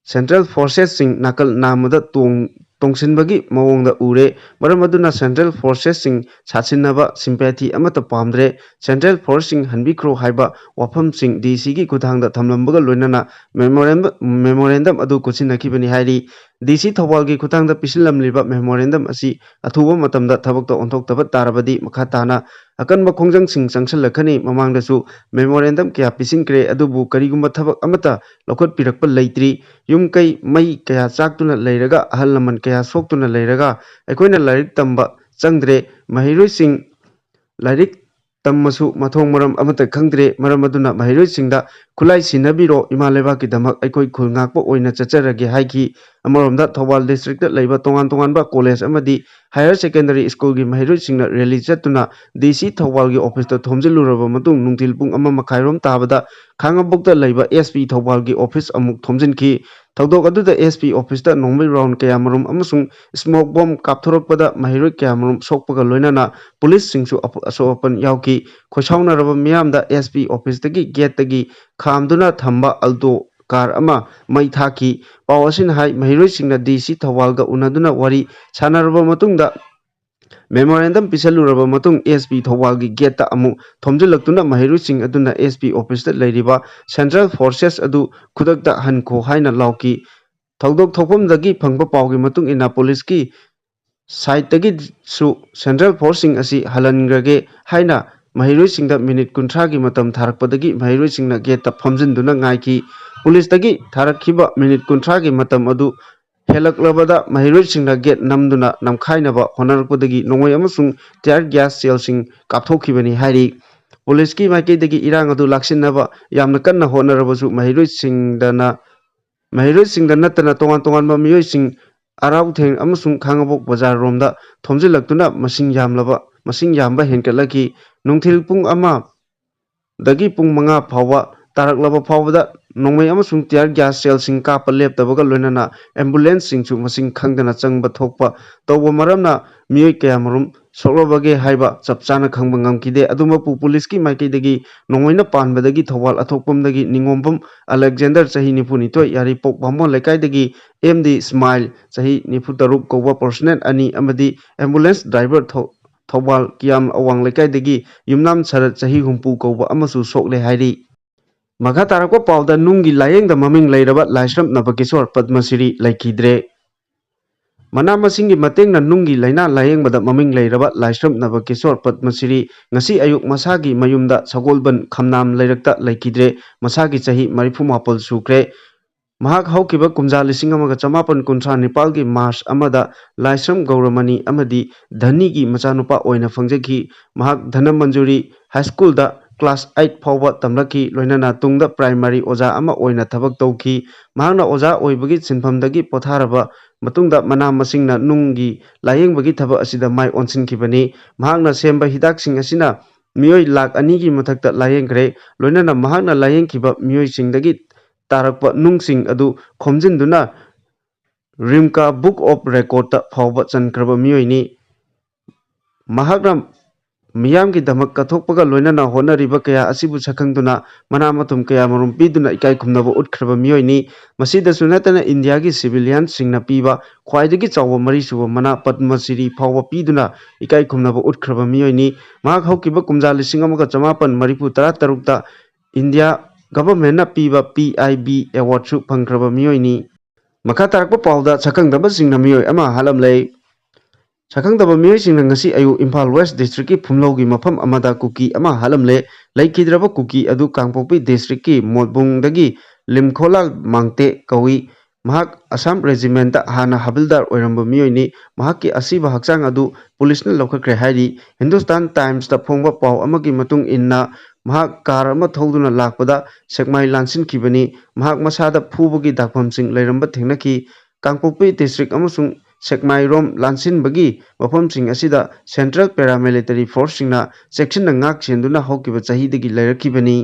ꯁꯦꯟꯇ꯭ꯔꯦꯜ ꯐꯣꯔꯁꯦꯁꯁꯤꯡ ꯅꯥꯀꯜ ꯅꯥꯝꯃꯗ ꯇꯣꯡ-, ꯇꯣꯡꯁꯤꯟꯕꯒꯤ ꯃꯑꯣꯡꯗ ꯎꯔꯦ꯫ ꯃꯔꯝ ꯑꯗꯨꯅ ꯁꯦꯟꯇ꯭ꯔꯦꯜ ꯐꯣꯔꯁꯦꯁꯁꯤꯡ ꯁꯥꯁꯤꯟꯅꯕ ꯁꯤꯝꯄꯦꯊꯤ ꯑꯃꯠꯇ ꯄꯥꯝꯗ꯭ꯔꯦ꯫ ꯁꯦꯟꯇ꯭ꯔꯦꯜ ꯐꯣꯔꯁꯁꯤꯡ ꯍꯟꯕꯤꯈ꯭ꯔꯣ" ꯍꯥꯏꯕ ꯋꯥꯐꯝꯁꯤꯡ ꯗꯤ ꯁꯤꯒꯤ ꯈꯨꯠꯊꯥꯡꯗ ꯊꯝꯂꯝꯕꯒ ꯂꯣꯏꯅꯅ ꯃꯦꯃꯣꯔꯦꯟ-, ꯃꯦꯃꯣꯔꯦꯟꯗꯝ ꯑꯗꯨ ꯈꯨꯠꯁꯤꯟꯅꯈꯤꯕꯅꯤ ꯍꯥꯏꯔꯤ꯫ ꯗꯤ ꯁꯤ ꯊꯧꯕꯥꯜꯒꯤ ꯈꯨꯠꯊꯥꯡꯗ ꯄꯤꯁꯤꯜꯂꯝꯂꯤꯕ ꯃꯦꯃꯣꯔꯦꯟꯗꯝ ꯑꯁꯤ ꯑꯊꯨꯕ ꯃꯇꯝꯗ ꯊꯕꯛꯇ ꯑꯣꯟꯊꯣꯛꯇꯕ ꯇꯥꯔꯕꯗꯤ ꯃꯈꯥ ꯇꯥꯅ ꯑꯀꯟꯕ ꯈꯣꯡꯖꯪꯁꯤꯡ ꯆꯪꯁꯤꯜꯂꯛꯀꯅꯤ꯫ ꯃꯃꯥꯡꯗꯁꯨ ꯃꯦꯃꯣꯔꯦꯟꯗꯝ ꯀꯌꯥ ꯄꯤꯁꯤꯟꯈ꯭ꯔꯦ, ꯑꯗꯨꯕꯨ ꯀꯔꯤꯒꯨꯝꯕ ꯊꯕꯛ ꯑꯃꯠꯇ ꯂꯧꯈꯠꯄꯤꯔꯛꯄ ꯂꯩꯇ꯭ꯔꯤ꯫ ꯌꯨꯝ ꯀꯩ ꯃꯩ ꯀꯌꯥ ꯆꯥꯛꯇꯨꯅ ꯂꯩꯔꯒ, ꯑꯍꯜ ꯂꯃꯟ ꯀꯌꯥ ꯁꯣꯛꯇꯨꯅ ꯂꯩꯔꯒ ꯑꯩꯈꯣꯏꯅ ꯂꯥꯏꯔꯤꯛ ꯇꯝꯕ ꯆꯪꯗ꯭ꯔꯦ꯫ ꯃꯍꯩꯔꯣꯏꯁꯤꯡ ꯂꯥꯏꯔꯤꯛ ꯇꯝꯃꯁꯨ ꯃꯊꯣꯡ ꯃꯔꯝ ꯑꯃꯠꯇ ꯈꯪꯗ꯭ꯔꯦ꯫ ꯃꯔꯝ ꯑꯗꯨꯅ ꯃꯍꯩꯔꯣꯏꯁꯤꯡꯗ ꯈꯨꯠꯂꯥꯏ ꯁꯤꯟꯅꯕꯤꯔꯣ, ꯏꯃꯥ ꯂꯩꯕꯥꯛꯀꯤꯗꯃꯛ ꯑꯩꯈꯣꯏ ꯈꯨꯜ ꯉꯥꯛꯄ ꯑꯣꯏꯅ ꯆꯠꯆꯔꯒꯦ ꯍꯥꯏꯈꯤ꯫ ꯑꯃꯔꯣꯝꯗ ꯊꯧꯕꯥꯜ ꯗꯤꯁꯇ꯭ꯔꯤꯛꯇ ꯂꯩꯕ ꯇꯣꯉꯥꯟ ꯇꯣꯉꯥꯟꯕ ꯀꯣꯂꯦꯖ ꯑꯃꯗꯤ ꯍꯥꯌꯔ ꯁꯦꯀꯦꯟꯗꯔꯤ ꯁ꯭ꯀꯨꯜꯒꯤ ꯃꯍꯩꯔꯣꯏꯁꯤꯡꯅ ꯔꯦꯂꯤ ꯆꯠꯇꯨꯅ ꯗꯤ ꯁꯤ ꯊꯧꯕꯥꯜꯒꯤ ꯑꯣꯐꯤꯁꯇ ꯊꯣꯝꯖꯤꯜꯂꯨꯔꯕ ꯃꯇꯨꯡ ꯅꯨꯡꯊꯤꯜ ꯄꯨꯡ ꯑꯃ ꯃꯈꯥꯏꯔꯣꯝ ꯇꯥꯕꯗ ꯈꯥꯉꯕꯣꯛꯇ ꯂꯩꯕ ꯑꯦꯁ ꯄꯤ ꯊꯧꯕꯥꯜꯒꯤ ꯑꯣꯐꯤꯁ ꯑꯃꯨꯛ ꯊꯣꯝꯖꯤꯟꯈꯤ꯫ ꯊꯧꯗꯣꯛ ꯑꯗꯨꯗ ꯑꯦꯁ ꯄꯤ ꯑꯣꯐꯤꯁꯇ ꯅꯣꯡꯃꯩ ꯔꯥꯎꯟ ꯀꯌꯥꯃꯔꯨꯝ ꯑꯃꯁꯨꯡ ꯁ꯭ꯃꯣꯛ ꯕꯣꯝ ꯀꯥꯞꯊꯣꯔꯛꯄꯗ ꯃꯍꯩꯔꯣꯏ ꯀꯌꯥꯃꯔꯨꯝ ꯁꯣꯛꯄꯒ ꯂꯣꯏꯅꯅ ꯄꯨꯂꯤꯁꯁꯤꯡꯁꯨ ꯑꯄ-, ꯑꯁꯣꯛ ꯑꯄꯟ ꯌꯥꯎꯈꯤ꯫ ꯈꯣꯏꯁꯥꯎꯅꯔꯕ ꯃꯤꯌꯥꯝꯗ ꯑꯦꯁ ꯄꯤ ꯑꯣꯐꯤꯁꯇꯒꯤ ꯒꯦꯠꯇꯒꯤ ꯈꯥꯝꯗꯨꯅ ꯊꯝꯕ ꯑꯜꯇꯣ ꯀꯥꯔ ꯑꯃ ꯃꯩ ꯊꯥꯈꯤ꯫ ꯄꯥꯎ ꯑꯁꯤꯅ ꯍꯥꯏ, ꯃꯍꯩꯔꯣꯏꯁꯤꯡꯅ ꯗꯤ ꯁꯤ ꯊꯧꯕꯥꯜꯒ ꯎꯅꯗꯨꯅ ꯋꯥꯔꯤ ꯁꯥꯟꯅꯔꯕ ꯃꯇꯨꯡꯗ ꯃꯦꯃꯣꯔꯦꯟꯗꯝ ꯄꯤꯁꯜꯂꯨꯔꯕ ꯃꯇꯨꯡ ꯑꯦꯁ ꯄꯤ ꯊꯧꯕꯥꯜꯒꯤ ꯒꯦꯠꯇ ꯑꯃꯨꯛ ꯊꯣꯝꯖꯤꯜꯂꯛꯇꯨꯅ ꯃꯍꯩꯔꯣꯏꯁꯤꯡ ꯑꯗꯨꯅ ꯑꯦꯁ ꯄꯤ ꯑꯣꯐꯤꯁꯇ ꯂꯩꯔꯤꯕ ꯁꯦꯟꯇ꯭ꯔꯦꯜ ꯐꯣꯔꯁꯦꯁ ꯑꯗꯨ ꯈꯨꯗꯛꯇ ꯍꯟꯈꯣ ꯍꯥꯏꯅ ꯂꯥꯎꯈꯤ꯫ ꯊꯧꯗꯣꯛ ꯊꯣꯛꯐꯝꯗꯒꯤ ꯐꯪꯕ ꯄꯥꯎꯒꯤ ꯃꯇꯨꯡ ꯏꯟꯅ ꯄꯨꯂꯤꯁꯀꯤ ꯁꯥꯏꯠꯇꯒꯤꯁꯨ ꯁꯦꯟꯇ꯭ꯔꯦꯜ ꯐꯣꯔꯁꯁꯤꯡ ꯑꯁꯤ ꯍꯜꯍꯟꯈ꯭ꯔꯒꯦ ꯍꯥꯏꯅ ꯃꯍꯩꯔꯣꯏꯁꯤꯡꯗ ꯃꯤꯅꯤꯠ ꯀꯨꯟꯊ꯭ꯔꯥꯒꯤ ꯃꯇꯝ ꯊꯥꯔꯛꯄꯗꯒꯤ ꯃꯍꯩꯔꯣꯏꯁꯤꯡꯅ ꯒꯦꯠꯇ ꯐꯝꯖꯤꯟꯗꯨꯅ ꯉꯥꯏꯈꯤ꯫ ꯄꯨꯂꯤꯁꯇꯒꯤ ꯊꯥꯔꯛꯈꯤꯕ ꯃꯤꯅꯤꯠ ꯀꯨꯟꯊ꯭ꯔꯥꯒꯤ ꯃꯇꯝ ꯑꯗꯨ ꯍꯦꯜꯂꯛꯂꯕꯗ ꯃꯍꯩꯔꯣꯏꯁꯤꯡꯅ ꯒꯦꯠ ꯅꯝꯗꯨꯅ ꯅꯝꯈꯥꯏꯅꯕ ꯍꯣꯠꯅꯔꯛꯄꯗꯒꯤ ꯅꯣꯡꯃꯩ ꯑꯃꯁꯨꯡ ꯇꯤꯌꯥꯔ ꯒ꯭ꯌꯥꯁ ꯁꯦꯜꯁꯤꯡ ꯀꯥꯞꯊꯣꯛꯈꯤꯕꯅꯤ ꯍꯥꯏꯔꯤ꯫ ꯄꯨꯂꯤꯁꯀꯤ ꯃꯥꯏꯀꯩꯗꯒꯤ ꯏꯔꯥꯡ ꯑꯗꯨ ꯂꯥꯛꯁꯤꯟꯅꯕ ꯌꯥꯝꯅ ꯀꯟꯅ ꯍꯣꯠꯅꯔꯕꯁꯨ ꯃꯍꯩꯔꯣꯏꯁꯤꯡꯗꯅ ꯃꯍꯩꯔꯣꯏꯁꯤꯡꯗ ꯅꯠꯇꯅ ꯇꯣꯉꯥꯟ ꯇꯣꯉꯥꯟꯕ ꯃꯤꯑꯣꯏꯁꯤꯡ ꯑꯔꯥꯎꯊꯦꯡ ꯑꯃꯁꯨꯡ ꯈꯥꯉꯕꯣꯛ ꯕꯖꯥꯔ ꯔꯣꯝꯗ ꯊꯣꯝꯖꯤꯜꯂꯛꯇꯨꯅ ꯃꯁꯤꯡ ꯌꯥꯝꯂꯕ, ꯃꯁꯤꯡ ꯌꯥꯝꯕ ꯍꯦꯟꯒꯠꯂꯛꯈꯤ꯫ ꯅꯨꯡꯊꯤꯜ ꯄꯨꯡ ꯑꯃꯗꯒꯤ ꯄꯨꯡ ꯃꯉꯥ ꯐꯥꯎꯕ ꯇꯥꯔꯛꯂꯕ ꯐꯥꯎꯕꯗ ꯅꯣꯡꯃꯩ ꯑꯃꯁꯨꯡ tear gas shellꯁꯤꯡ ꯀꯥꯞꯄ ꯂꯦꯞꯇꯕꯒ ꯂꯣꯏꯅꯅ ambulanceꯁꯤꯡꯁꯨ ꯃꯁꯤꯡ ꯈꯪꯗꯅ ꯆꯪꯕ ꯊꯣꯛꯄ ꯇꯧꯕ ꯃꯔꯝꯅ ꯃꯤꯑꯣꯏ ꯀꯌꯥꯃꯔꯨꯝ ꯁꯣꯛꯂꯕꯒꯦ ꯍꯥꯏꯕ ꯆꯞ ꯆꯥꯅ ꯈꯪꯕ ꯉꯝꯈꯤꯗꯦ꯫ ꯑꯗꯨꯃꯛꯄꯨ ꯄꯨꯂꯤꯁꯀꯤ ꯃꯥꯏꯀꯩꯗꯒꯤ ꯅꯣꯡꯃꯩꯅ ꯄꯥꯟꯕꯗꯒꯤ ꯊꯧꯕꯥꯜ ꯑꯊꯣꯛꯄꯝꯗꯒꯤ ꯅꯤꯉꯣꯝꯕꯝ ꯑꯂꯦꯛꯖꯦꯟꯗꯔ, ꯆꯍꯤ ꯅꯤꯐꯨꯅꯤꯊꯣꯏ, ꯌꯥꯔꯤꯄꯣꯛ ꯚꯥꯃꯣꯟ ꯂꯩꯀꯥꯏꯗꯒꯤ ꯑꯦꯝ ꯗꯤ ꯏꯁꯃꯥꯏꯜ, ꯆꯍꯤ ꯅꯤꯐꯨꯇꯔꯨꯛ ꯀꯧꯕ personnel ꯑꯅꯤ ꯑꯃꯗꯤ ambulance driver ꯊꯧ-, ꯊꯧꯕꯥꯜ ꯀꯤꯌꯥꯝ ꯑꯋꯥꯡ ꯂꯩꯀꯥꯏꯗꯒꯤ ꯌꯨꯝꯅꯥꯝ ꯁꯔꯠ, ꯆꯍꯤ ꯍꯨꯝꯐꯨ ꯀꯧꯕ ꯑꯃꯁꯨ ꯁꯣꯛꯂꯦ ꯍꯥꯏꯔꯤ꯫ ꯃꯈꯥ ꯇꯥꯔꯛꯄ ꯄꯥꯎꯗ ꯅꯨꯡꯒꯤ ꯂꯥꯌꯦꯡꯗ ꯃꯃꯤꯡ ꯂꯩꯔꯕ ꯂꯥꯏꯁ꯭ꯔꯝ ꯅꯕꯀꯤꯁꯣꯔ ꯄꯗꯃꯁꯤꯔꯤ ꯂꯩꯈꯤꯗ꯭ꯔꯦ꯫ ꯃꯅꯥ ꯃꯁꯤꯡꯒꯤ ꯃꯇꯦꯡꯅ ꯅꯨꯡꯒꯤ ꯂꯥꯏꯅꯥ ꯂꯥꯌꯦꯡꯕꯗ ꯃꯃꯤꯡ ꯂꯩꯔꯕ ꯂꯥꯏꯁ꯭ꯔꯝ ꯅꯕꯀꯤꯁꯣꯔ ꯄꯗꯃꯁꯤꯔꯤ ꯉꯁꯤ ꯑꯌꯨꯛ ꯃꯁꯥꯒꯤ ꯃꯌꯨꯝꯗ ꯁꯒꯣꯜꯕꯟ ꯈꯝꯅꯥꯝ ꯂꯩꯔꯛꯇ ꯂꯩꯈꯤꯗ꯭ꯔꯦ꯫ ꯃꯁꯥꯒꯤ ꯆꯍꯤ ꯃꯔꯤꯐꯨ ꯃꯥꯄꯜ ꯁꯨꯈ꯭ꯔꯦ꯫ ꯃꯍꯥꯛ ꯍꯧꯈꯤꯕ ꯀꯨꯝꯖꯥ ꯂꯤꯁꯤꯡ ꯑꯃꯒ ꯆꯃꯥꯄꯟ ꯀꯨꯟꯊ꯭ꯔꯥ ꯅꯤꯄꯥꯜꯒꯤ ꯃꯥꯔꯆ ꯑꯃꯗ ꯂꯥꯏꯁ꯭ꯔꯝ ꯒꯧꯔꯃꯅꯤ ꯑꯃꯗꯤ ꯙꯅꯤꯒꯤ ꯃꯆꯥꯅꯨꯄꯥ ꯑꯣꯏꯅ ꯐꯪꯖꯈꯤ꯫ ꯃꯍꯥꯛ ꯙꯅꯃꯟꯖꯨꯔꯤ ꯍꯥꯏ ꯁ꯭ꯀꯨꯜꯗ ꯀ꯭ꯂꯥꯁ ꯑꯩꯠ ꯐꯥꯎꯕ ꯇꯝꯂꯛꯈꯤ, ꯂꯣꯏꯅꯅ ꯇꯨꯡꯗ ꯄ꯭ꯔꯥꯏꯃꯥꯔꯤ ꯑꯣꯖꯥ ꯑꯃ ꯑꯣꯏꯅ ꯊꯕꯛ ꯇꯧꯈꯤ꯫ ꯃꯍꯥꯛꯅ ꯑꯣꯖꯥ ꯑꯣꯏꯕꯒꯤ ꯁꯤꯟꯐꯝꯗꯒꯤ ꯄꯣꯊꯥꯔꯕ ꯃꯇꯨꯡꯗ ꯃꯅꯥ ꯃꯁꯤꯡꯅ ꯅꯨꯡꯒꯤ ꯂꯥꯌꯦꯡꯕꯒꯤ ꯊꯕꯛ ꯑꯁꯤꯗ ꯃꯥꯏ ꯑꯣꯟꯁꯤꯟꯈꯤꯕꯅꯤ꯫ ꯃꯍꯥꯛꯅ ꯁꯦꯝꯕ ꯍꯤꯗꯥꯛꯁꯤꯡ ꯑꯁꯤꯅ ꯃꯤꯑꯣꯏ ꯂꯥꯈ ꯑꯅꯤꯒꯤ ꯃꯊꯛꯇ ꯂꯥꯌꯦꯡꯈ꯭ꯔꯦ, ꯂꯣꯏꯅꯅ ꯃꯍꯥꯛꯅ ꯂꯥꯌꯦꯡꯈꯤꯕ ꯃꯤꯑꯣꯏꯁꯤꯡꯗꯒꯤ ꯇꯥꯔꯛꯄ ꯅꯨꯡꯁꯤꯡ ꯑꯗꯨ ꯈꯣꯝꯖꯤꯟꯗꯨꯅ ꯔꯤꯝꯀꯥ Book of Recordꯇ ꯐꯥꯎꯕ ꯆꯟꯈ꯭ꯔꯕ ꯃꯤꯑꯣꯏꯅꯤ꯫ ꯃꯍꯥꯛꯅ ꯃꯤꯌꯥꯝꯒꯤꯗꯃꯛ ꯀꯠꯊꯣꯛꯄꯒ ꯂꯣꯏꯅꯅ ꯍꯣꯠꯅꯔꯤꯕ ꯀꯌꯥ ꯑꯁꯤꯕꯨ ꯁꯛꯈꯪꯗꯨꯅ ꯃꯅꯥ ꯃꯊꯨꯝ ꯀꯌꯥ ꯃꯔꯨꯝ ꯄꯤꯗꯨꯅ ꯏꯀꯥꯏ ꯈꯨꯝꯅꯕ ꯎꯠꯈ꯭ꯔꯕ ꯃꯤꯑꯣꯏꯅꯤ꯫ ꯃꯁꯤꯗꯁꯨ ꯅꯠꯇꯅ ꯏꯟꯗꯤꯌꯥꯒꯤ civilianꯁꯤꯡꯅ ꯄꯤꯕ ꯈ꯭ꯋꯥꯏꯗꯒꯤ ꯆꯥꯎꯕ ꯃꯔꯤꯁꯨꯕ ꯃꯅꯥ ꯄꯗꯃꯁꯤꯔꯤ ꯐꯥꯎꯕ ꯄꯤꯗꯨꯅ ꯏꯀꯥꯏ ꯈꯨꯝꯅꯕ ꯎꯠꯈ꯭ꯔꯕ ꯃꯤꯑꯣꯏꯅꯤ꯫ ꯃꯍꯥꯛ ꯍꯧꯈꯤꯕ ꯀꯨꯝꯖꯥ ꯂꯤꯁꯤꯡ ꯑꯃꯒ ꯆꯃꯥꯄꯟ ꯃꯔꯤꯐꯨ ꯇꯔꯥ ꯇꯔꯨꯛꯇ ꯏꯟꯗꯤꯌꯥ governmentꯅ ꯄꯤꯕ P I B awardꯁꯨ ꯐꯪꯈ꯭ꯔꯕ ꯃꯤꯑꯣꯏꯅꯤ꯫ ꯃꯈꯥ ꯇꯥꯔꯛꯄ ꯄꯥꯎꯗ ꯁꯛꯈꯪꯗꯕꯁꯤꯡꯅ ꯃꯤꯑꯣꯏ ꯑꯃ ꯍꯥꯠꯂꯝꯂꯦ꯫ ꯁꯛꯈꯪꯗꯕ ꯃꯤꯑꯣꯏꯁꯤꯡꯅ ꯉꯁꯤ ꯑꯌꯨꯛ ꯏꯝꯐꯥꯜ West Districtꯀꯤ ꯐꯨꯝꯂꯧꯒꯤ ꯃꯐꯝ ꯑꯃꯗ ꯀꯨꯀꯤ ꯑꯃ ꯍꯥꯠꯂꯝꯂꯦ꯫ ꯂꯩꯈꯤꯗ꯭ꯔꯕ ꯀꯨꯀꯤ ꯑꯗꯨ ꯀꯥꯡꯄꯣꯛꯄꯤ Districtꯀꯤ ꯃꯣꯠꯕꯨꯡꯗꯒꯤ ꯂꯤꯝꯈꯣꯂꯥꯜ ꯃꯥꯡꯇꯦ ꯀꯧꯏ꯫ ꯃꯍꯥꯛ ꯑꯁꯥꯝ Regimentꯇ ꯍꯥꯟꯅ ꯍꯕꯤꯜꯗꯥꯔ ꯑꯣꯏꯔꯝꯕ ꯃꯤꯑꯣꯏꯅꯤ꯫ ꯃꯍꯥꯛꯀꯤ ꯑꯁꯤꯕ ꯍꯛꯆꯥꯡ ꯑꯗꯨ ꯄꯨꯂꯤꯁꯅ ꯂꯧꯈꯠꯈ꯭ꯔꯦ ꯍꯥꯏꯔꯤ꯫ Hindustan Timesꯇ ꯐꯣꯡꯕ ꯄꯥꯎ ꯑꯃꯒꯤ ꯃꯇꯨꯡ ꯏꯟꯅ, ꯃꯍꯥꯛ ꯀꯥꯔ ꯑꯃ ꯊꯧꯗꯨꯅ ꯂꯥꯛꯄꯗ ꯁꯦꯛꯃꯥꯏ ꯂꯥꯟꯁꯤꯟꯈꯤꯕꯅꯤ꯫ ꯃꯍꯥꯛ ꯃꯁꯥꯗ ꯐꯨꯕꯒꯤ ꯗꯥꯛꯐꯝꯁꯤꯡ ꯂꯩꯔꯝꯕ ꯊꯦꯡꯅꯈꯤ꯫ ꯀꯥꯡꯄꯣꯛꯄꯤ ꯗꯤꯁꯇ꯭ꯔꯤꯛ ꯑꯃꯁꯨꯡ ꯁꯦꯛꯃꯥꯏꯔꯣꯝ ꯂꯥꯟꯁꯤꯟꯕꯒꯤ ꯃꯐꯝꯁꯤꯡ ꯑꯁꯤꯗ ꯁꯦꯟꯇ꯭ꯔꯦꯜ ꯄꯦꯔꯥꯃꯤꯂꯤꯇꯔꯤ ꯐꯣꯔꯁꯁꯤꯡꯅ ꯆꯦꯛꯁꯤꯟꯅ ꯉꯥꯛ ꯁꯦꯟꯗꯨꯅ ꯍꯧꯈꯤꯕ ꯆꯍꯤꯗꯒꯤ ꯂꯩꯔꯛꯈꯤꯕꯅꯤ꯫